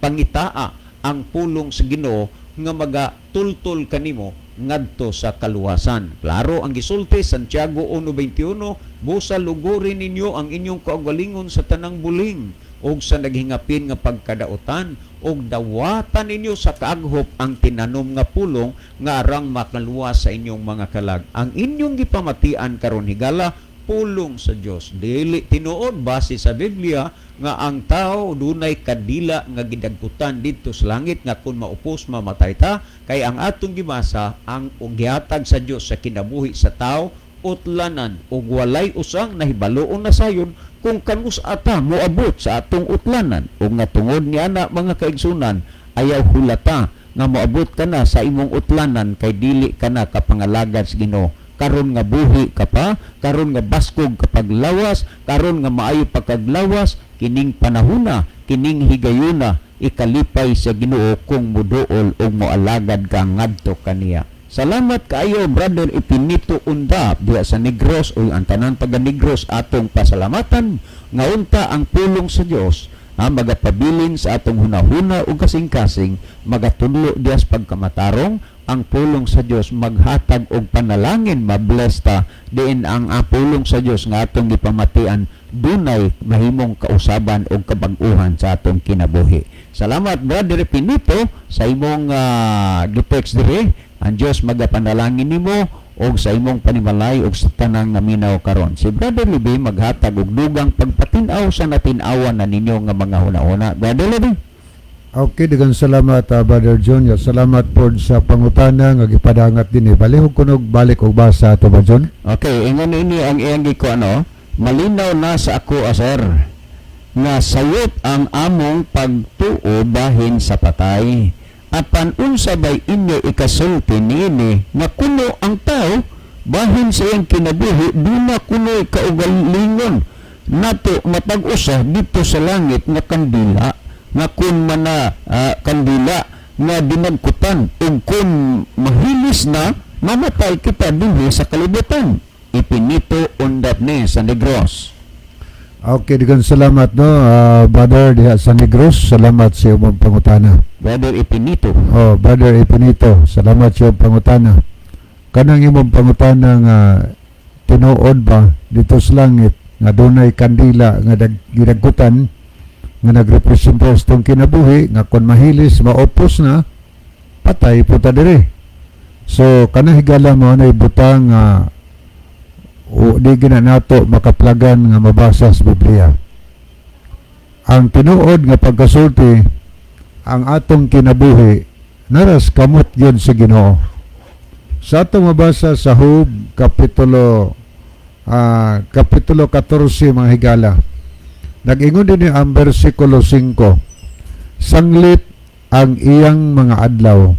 pangitaa ang pulong sa Ginoo nga magatultol kanimo ngadto sa kaluwasan. Klaro ang gisulti Santiago 1:21, "Busa luguri ninyo ang inyong kaugalingon sa tanang buling ug sa naghingapin nga pagkadautan, ug dawatan ninyo sa kaaghop ang tinanom nga pulong nga arang makaluwas sa inyong mga kalag." Ang inyong gipamatian karon, higala, pulong sa Dios. Dili tinuod base sa Biblia nga ang tao dunay kandila nga gidagkutan didto sa langit nga kung maupos mamatay ta, kay ang atong gibasa, ang gihatag sa Dios sa kinabuhi sa tao utlanan, ug walay usang nahibaluon na sayon kung kanus ata moabot sa atong utlanan. Ug nga tungod niana, mga kaigsunan, ayaw hulata nga moabot ka na sa imong utlanan kay dili ka na kapangalagad sa Ginoo. Karon nga buhi ka pa, karon nga baskog kapag lawas, karon nga maayo pagkaglawas, kining panahuna, kining higayuna, ikalipay sa Ginoo kung muduol o moalagad ka ngadto kaniya. Salamat kaayo, Brother Ipinito Undap diha sa Negros, o ang tanan taga Negros atong pasalamatan nga unta ang pulong sa Dios magapabilin sa atong hunahuna ug kasing-kasing, magatudlo diha sa pagkamatarong. Ang pulong sa Dios maghatag og panalangin, mabless ta diin ang pulong sa Dios nga atong gipamatian dunay mahimong kausaban og kabag-uhan sa atong kinabuhi. Salamat, Brother Pinito, sa imong gitext diri. Ang Dios magapanalangin nimo og sa imong panimalay og sa tanang naminaw karon. Si Brother Libi maghatag og dugang pagpatin-aw sa natin-awan na ninyo nga mga hunahuna. Brother Libi. Okay, daghang salamat, Brother John. Ya, salamat po sa pangutana nga gipadangat din eh. Balihog kunog balik og basa ato ba, John? Okay, ingon ini ang iyang giko ano, "Malinaw na sa ako, sir, nga sayop ang among pagtuo bahin sa patay. Apan unsa bay inyo ikasulti niini nga kuno ang tao bahin sa iyang kinabuhi duna kuno'y kaugalingon nato matag usa didto sa langit nga kandila nga kun mana kandila nga dinagkutan ug kun mahilis na mamatay kita dinhi sa kalibutan"? Ipinito Undap ni sa Negros. Okay, daghang salamat no, Brother diha sa Negros. Salamat sa imong pangutana. Brother Ipinito. Oh, Brother Ipinito, salamat sa imong pangutana. Kanang imong pangutana nga tinuod ba didto sa langit nga dunay kandila nga gidagkutan nga nagrepresenta sa itong kinabuhi nga kung mahilis maopos na, patay po ta diri. So kanang, higala, mo na butang nga o di gina nato makaplagan nga mabasa sa Biblia. Ang tinuod nga pagkasulti, ang atong kinabuhi naras kamot yun sa Ginoo. Sa atong mabasa sa Job kapitulo 14, mga higala. Nag-ingon din ang bersikulo 5. "Sanglit ang iyang mga adlaw.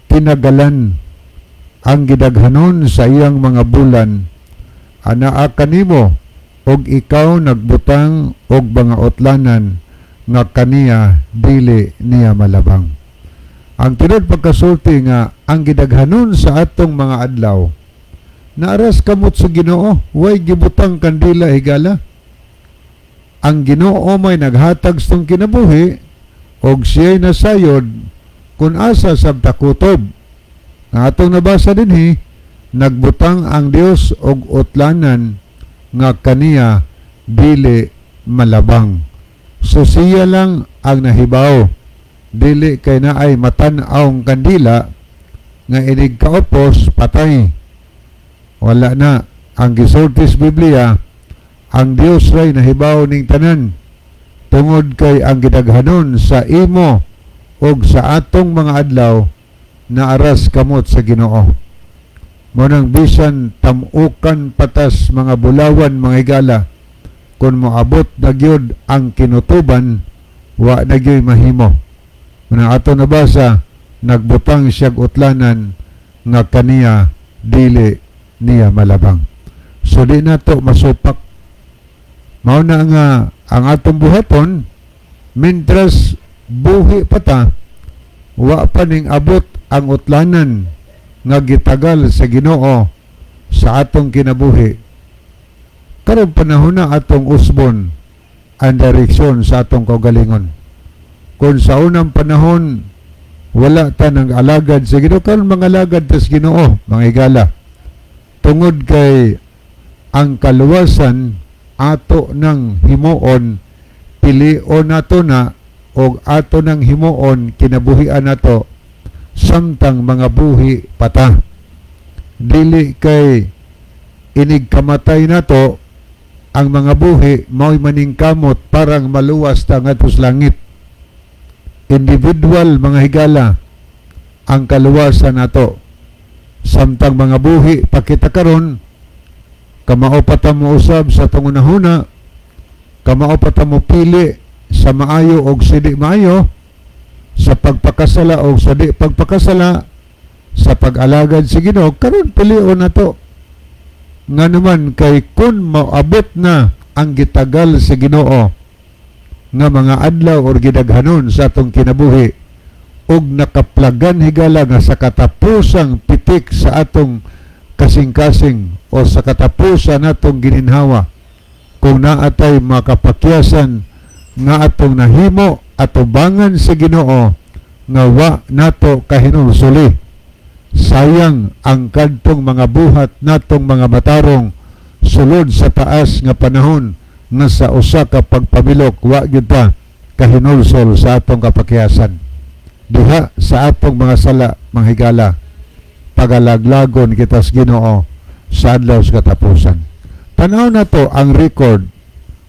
Tinagalan ang gidaghanon sa iyang mga bulan. Anaa kanimo og ikaw nagbutang og mga utlanan nga kaniya dili niya malabang." Ang tinuod pagkasulti nga ang gidaghanon sa atong mga adlaw naaras kamot sa Ginoo, way gibutang kandila, higala. Ang Ginoo may naghatag sa kinabuhi og siya'y nasayod kung asa sabta kutob. Nga atong nabasa dinhi, nagbutang ang Dios og utlanan nga kaniya dili malabang. So siya lang ang nahibaw. Dili kay naay matan-aw ang kandila nga inig kaopos patay. Wala na. Ang gisulti sa Biblia, ang Dios ray nahibaw ning tanan tungod kay ang gidaghanon sa imo og sa atong mga adlaw naaras kamot sa Ginoo. Mao nang bisan tamukan pa tas mga bulawan, mga higala, kung moabot na gyud ang kinutuban, wa na gyud mahimo. Mao ato nabasa, nagbutang siyag utlanan nga kaniya dili niya malabang. So di nato masupak. Mao na nga ang atong buhaton mientras buhi pa ta, wa pa ning abot ang utlanan nga gitagal sa Ginoo sa atong kinabuhi. Karong panahon na atong usbon ang direksyon sa atong kaugalingon. Kung sa unang panahon wala ta nang alagad sa Ginoo, karon mga alagad tas Ginoo, mga higala. Tungod kay ang kaluwasan ato nang himuon, pilion nato na og ato nang himuon kinabuhian nato samtang mga buhi pa ta. Dili kay inig kamatay nato ang mga buhi mao'y maningkamot parang maluwas ta ngadto sa langit. Individual, mga higala, ang kaluwasan nato. Samtang mga buhi pa kita karon, kamao pa ta mousab sa atong hunahuna, kamao pa ta mo pili sa maayo og sa di maayo, sa pagpakasala og sa di pagpakasala, sa pag-alagad sa Ginoo, karon pilion nato. Nga naman kay kun moabot na ang gitagal sa Ginoo nga mga adlaw or gidaghanon sa atong kinabuhi ug nakaplagan, higala, nga sa katapusang pitik sa atong kasing-kasing o sa katapusan natong gininhawa, kung naatay makapakyasan nga atong nahimo atubangan sa Ginoo nga wa nato kahinulsuli, sayang ang kadtong mga buhat natong mga matarong sulod sa taas nga panahon nga sa usa ka pagpamilok wa gyud ta kahinulsol sa atong kapakyasan diha sa atong mga sala. Mga higala, pagalaglagon kita sa Ginoo sa adlaw sa katapusan. Tanaw na to ang record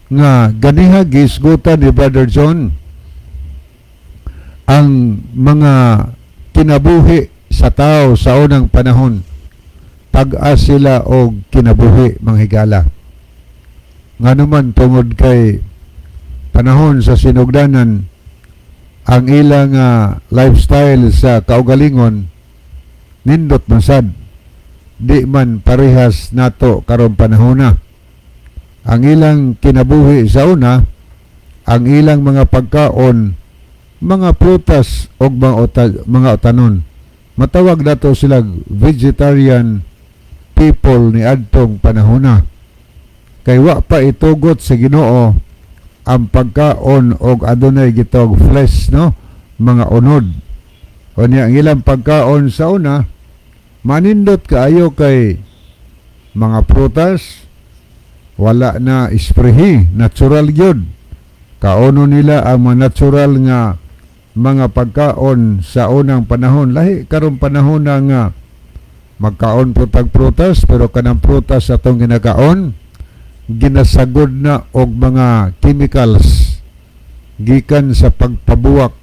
nga ganiha gisgutan ni Brother John ang mga kinabuhi sa tao sa unang panahon. Tag-as sila og kinabuhi, mga higala. Nga naman tungod kay panahon sa sinugdanan, ang ilang lifestyle sa kaugalingon nindot man sad, di man parehas nato karon panahon na. Ang ilang kinabuhi sa una, ang ilang mga pagkaon, mga prutas og mga utanon. Matawag nato sila vegetarian people ni adtong panahona. Kay wa pa itugot sa Ginoo ang pagkaon og adunay gitawag flesh, no, mga unod. Unya ang ilang pagkaon sa una manindot kaayo kay mga prutas, wala na isprehi, natural gyud. Kaono nila ang mga natural nga mga pagkaon sa unang panahon. Lahi karon panahon na nga magkaon po tag prutas, pero kanang prutas atong ginakaon ginasagod na og mga chemicals gikan sa pagpabuwak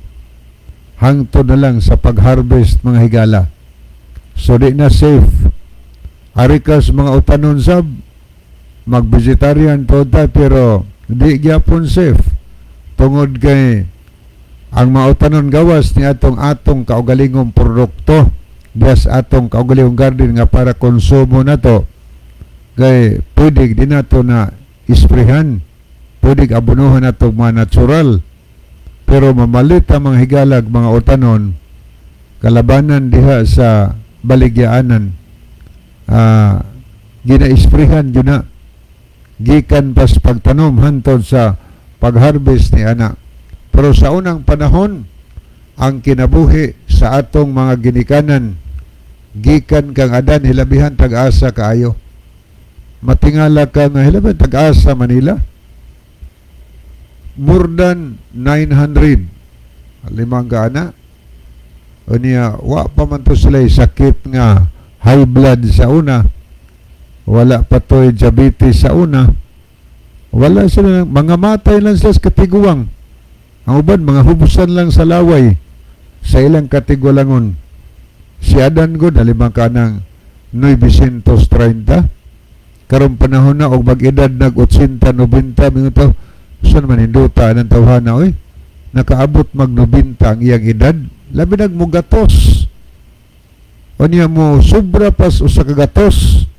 hangtod na lang sa pag-harvest, mga higala. So di na safe. Ari kas mga utanon sab, mag-vegetarian po ta, pero di gyapon safe tungod kay ang mga utanon gawas ni atong atong kaugalingong produkto, dias atong kaugalingong garden nga para konsumo nato, kay pwede di nato na isprehan, pwede abunuhan nato mga natural. Pero mamalit ang mga higalag mga utanon, kalabanan diha sa baligyaanan, ginaisprehan yun na gikan pas pagtanom hantod sa pagharvest ni ana. Pero sa unang panahon, ang kinabuhi sa atong mga ginikanan gikan kang Adan, hilabihan tag-asa kaayo. Matingala ka nga hilabihan tag-asa Manila, more than 900 limang kaana. Unya wa pa man to sila sakit nga high blood sa una, wala pa to'y diabetes sa una. Wala sila, mga matay lang sila sa katiguang. Ang uban mga hubusan lang sa laway sa ilang katigulangon. Si Adan gud limang kanang 930. Karong panahon na og mag-edad nag 80, 90, minuto saan man hinduta ng tawhana, oy, nakaabot mag 90 ang iyang edad, labi nag mugatos o niya mo sobra pas 100.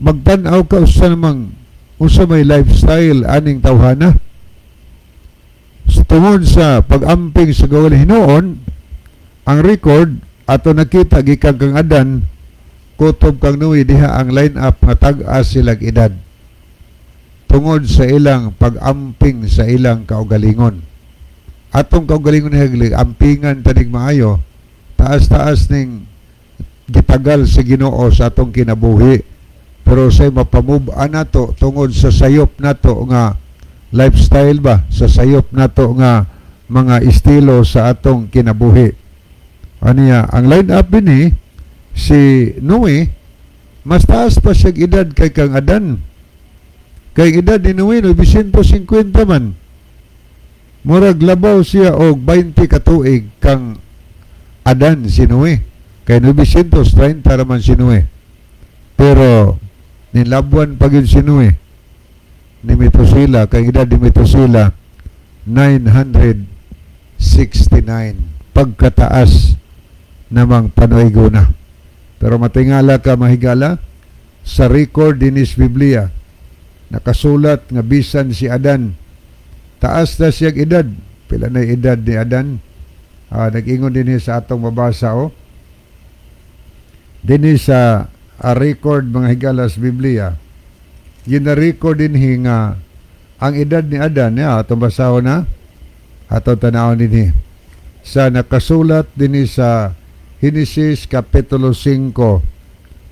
Magtan-aw ka usa namang unsa may lifestyle aning tawhana. Sa tungod sa pag-amping sa gawin hinuon, ang record ato nakita gikan kang Adan kutob kang Noe, diha ang line up nga tag-as silang edad tungod sa ilang pag-amping sa ilang kaugalingon. Atong kaugalingon higli ampingan tanig maayo, taas-taas ning gitagal sa Ginoo sa atong kinabuhi, pero say mapamub-an nato tungod sa sayop nato nga lifestyle ba, sa sayop nato nga mga estilo sa atong kinabuhi. Aniya ang line up dinhi, si Noe mas taas pa siya edad kay kang Adan, kay edad ni Noe 950 man, murag labaw siya og 20 ka tuig kang Adan si Noe, kay 930 raman si Noe. Pero nilabuan pa gyud si Noe ni Metusela, kay edad ni Metusela 969, pagkataas namang panuigo na. Pero matingala ka, mahigala, sa record dinis Biblia nakasulat nga bisan si Adan taas na siyang edad. Pila na edad ni Adan? Nag-ingon din sa atong mabasa, oh, dinhi sa record, mga higala, sa Biblia, gina-record din nga ang edad ni Adan ya atong basahon na, atong tanawon dinhi sa nakasulat dinhi sa Henesis Kapitulo 5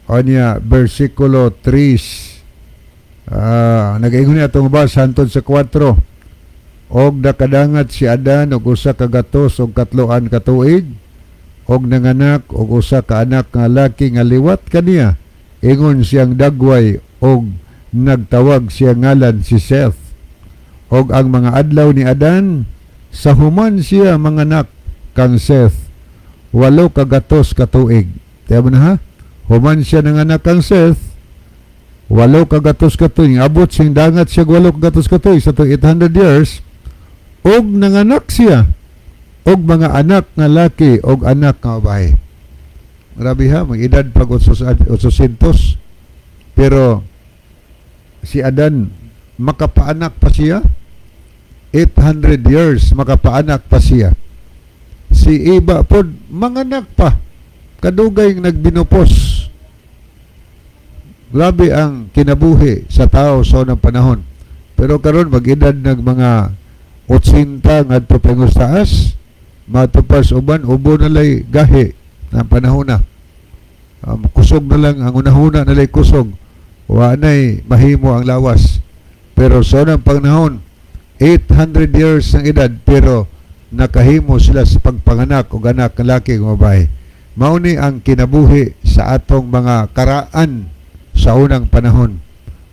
o niya versikulo 3. Nag-ingon niya atong basa hantod sa 4. Og nakadangat si Adan og 103 ka tuig og nanganak og usa ka anak nga laki nga liwat kaniya. Ingon siyang dagway og nagtawag siya ngalan si Seth. Og ang mga adlaw ni Adan sa human siya manganak kang Seth, 800 ka tuig. Tiyan mo na ha? Human siya nanganak kang Seth, 800 ka tuig. Abot siyang dangat siya 800 ka tuig sa 800 years og nanganak siya og mga anak nga laki og anak nga babae. Grabe ha, mag-edad pag 800. Pero si Adan makapaanak pa siya. 800 years makapaanak pa siya. Si Eva pod manganak pa. Kadugay nagbinupos. Grabe ang kinabuhi sa tao sa unang panahon. Pero karon mag-edad nag mga 80 ngadto pangos taas, matupas uban ubo na lay gahi na panahon na. Kusog na lang ang unahuna na lay kusog. Wa nay mahimo ang lawas. Pero sa unang panahon, 800 years ang edad pero nakahimo sila sa pagpanganak og anak nga laki ug babae. Mao ni ang kinabuhi sa atong mga karaan sa unang panahon.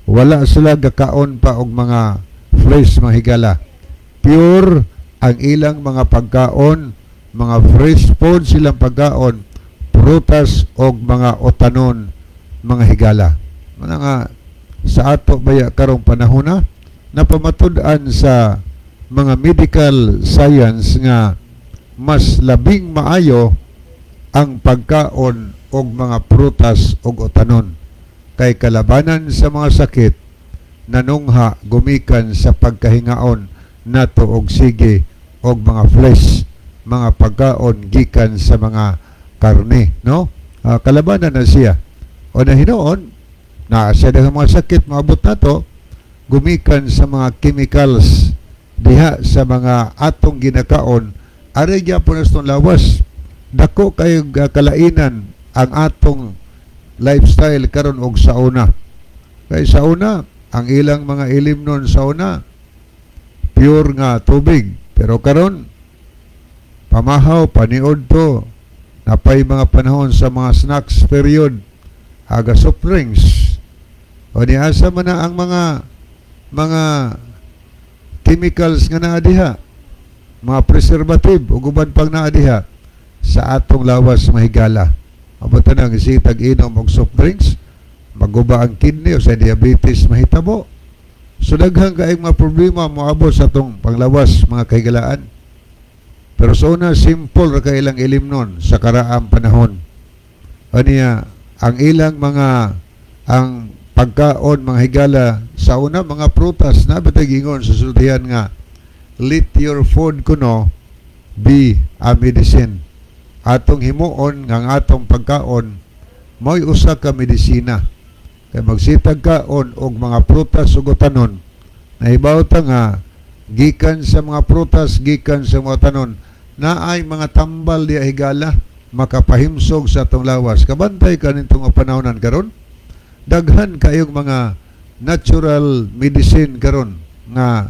Wala sila gakaon pa og mga fresh, mga higala. Pure ang ilang mga pagkaon, mga fresh food silang pagkaon, prutas og mga utanon, mga higala. Mga nga sa ato baya karong panahon na napamatud-an sa mga medical science nga mas labing maayo ang pagkaon og mga prutas og utanon kay kalabanan sa mga sakit nanungha gumikan sa pagkahingaon nato og sige og mga flesh, mga pagkaon gikan sa mga karne, no? Kalabanan na siya o na hinuon na siya ng mga sakit maabot nato gumikan sa mga chemicals diha sa mga atong ginakaon, aray gyapon sa atong lawas. Dako kayo kalainan ang atong lifestyle karon og sa una, kay sa una ang ilang mga ilim nun sa una pure nga tubig, pero karon pamahaw paniod to napay mga panahon sa mga snacks period, aga soft drinks o niasa man na ang mga chemicals nga naa diha, mga preservative ug uban pang naa diha sa atong lawas, mahigala. Amo tanang sitag inom og soft drinks, maguba ang kidney o sa diabetes mahitabo. So daghang kaayong mga problema moabot sa atong panglawas, mga kahigalaan. Pero sa una, simple ra kay ilang ilimnon sa karaang panahon. Aniya, ang ilang mga ang pagkaon, mga higala, sa una mga prutas na bitay gingon sa sultihan nga "Let your food kuno be a medicine." Atong himuon nga ang atong pagkaon mo'y usa ka medisina. Kay magsitag kaon og mga prutas ug utanon, nahibaw ta nga gikan sa mga prutas, gikan sa mga utanon, naay mga tambal diya, higala, makapahimsog sa atong lawas. Kabantay ka nitong panahonan karon, daghan kayong mga natural medicine karon nga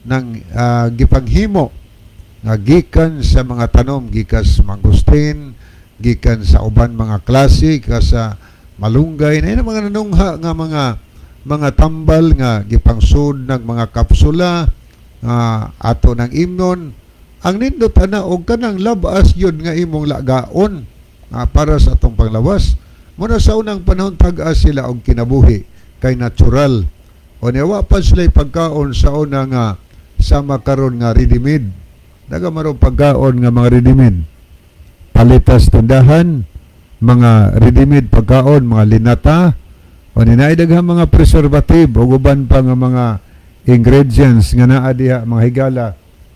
nang gipanghimo nga gikan sa mga tanom, gikan sa mangustin, gikan sa uban mga klase, gikan sa malunggay na mga nanungha nga mga tambal nga gipangsud ng mga kapsula nga ato ng imnon. Ang nindot ana og kanang labas yun nga imong lagaon para sa atong panglawas. Muna sa unang panahon, tag-as sila og kinabuhi kay natural o niya pa sila pagkaon sa una nga sama karon nga ready made. Daga marong pagkaon nga mga ready made, palitas tindahan, mga ready made pagkaon, mga linata o ninaay daghang mga preservative ug uban pa nga mga ingredients nga naa diha, mga higala,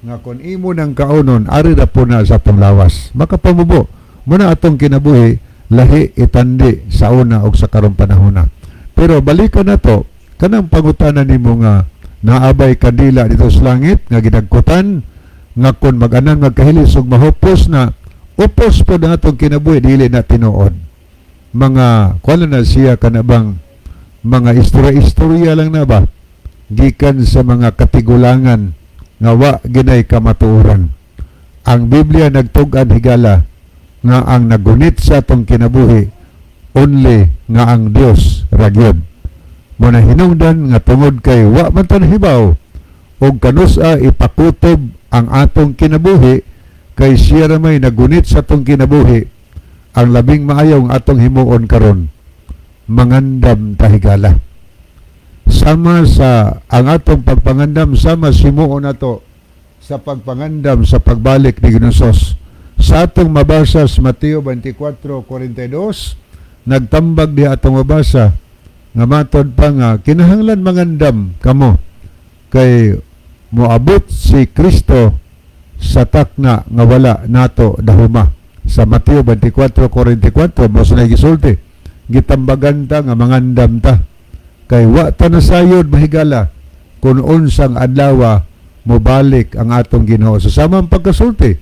nga kon imo nang kaonon, ari ra po na sa atong lawas, makapamubo muna atong kinabuhi, lahi itandi sa una og sa karong panahona. Pero balikan na to kanang pangutana nimo nga naabay kandila dito sa langit nga gidagkutan nga kon mag-anan magkahilis ug mahupos na, upos po na atong kinabuhi. Dili na tinuod, mga kuan na siya, kanabang mga istorya-istorya lang na ba gikan sa mga katigulangan nga wa ginay kamatuoran. Ang Biblia nagtug-an, higala, nga ang nagunit sa atong kinabuhi only nga ang Dios ra gyud. Mo na hinungdan nga tungod kay wa man ta nahibaw og kanus-a ipakutob ang atong kinabuhi, kay siya ra may nagunit sa atong kinabuhi, ang labing maayo ang atong himuon karon, mangandam ta, higala. Sama sa ang atong pagpangandam, sama simuon nato sa pagpangandam sa pagbalik ni Ginoong. Sa atong mabasa sa Mateo 24:42, nagtambag di atong mabasa nga matod pa nga kinahanglan mangandam kamo kay moabot si Kristo sa takna nga wala nato dahuma. Sa Mateo 24:44 mo sa gisulti, gitambagan ta nga mangandam ta kay wa ta nasayod, mahigala, kung unsang adlaw mobalik ang atong Ginoo. Sa samang pagkasulti,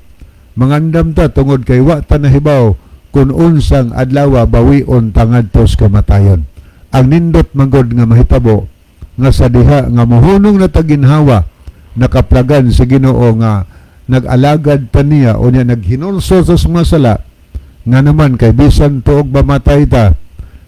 mangandam ta tungod kay wa ta nahibaw kung unsang adlaw bawion ta ngadto sa kamatayon. Ang nindot manggod nga mahitabo nga sa diha nga mohunong na taginhawa, nakaplagan sa Ginoo nga nag-alagad ta niya o niya naghinulsol sa mga sala, nga naman kay bisan tuog mamatay ta,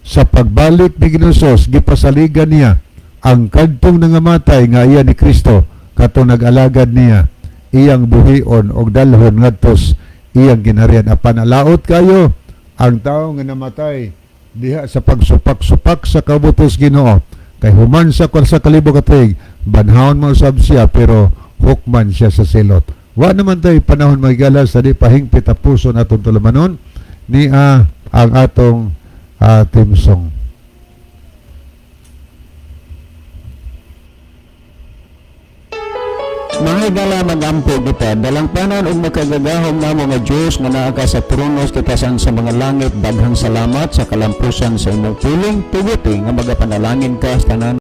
sa pagbalik ni Ginoong gipasaligan niya ang kadtong nangamatay nga iya ni Kristo, katong nag-alagad niya, iyang buhion og dalhon ngadtos iyang ginharian. Apan alaot kayo ang tao nga namatay diha sa pagsupak-supak sa kabutos Ginoo, kay human sa kwan sa kalibo ka tuig, banhawon mo usab siya, pero hukman siya sa silot. Wa naman tayo panahon, magigala, sa di pahingpit ang puso natong tulumanon niya ang atong theme song. Mga higala, magampo kita. Dalangpanan ug makagagahom namo nga Dios nga naa ka sa trono sa sa mga langit, daghang salamat sa kalampusan sa imong piling. Tuguti nga magapanalangin ka sa tanan.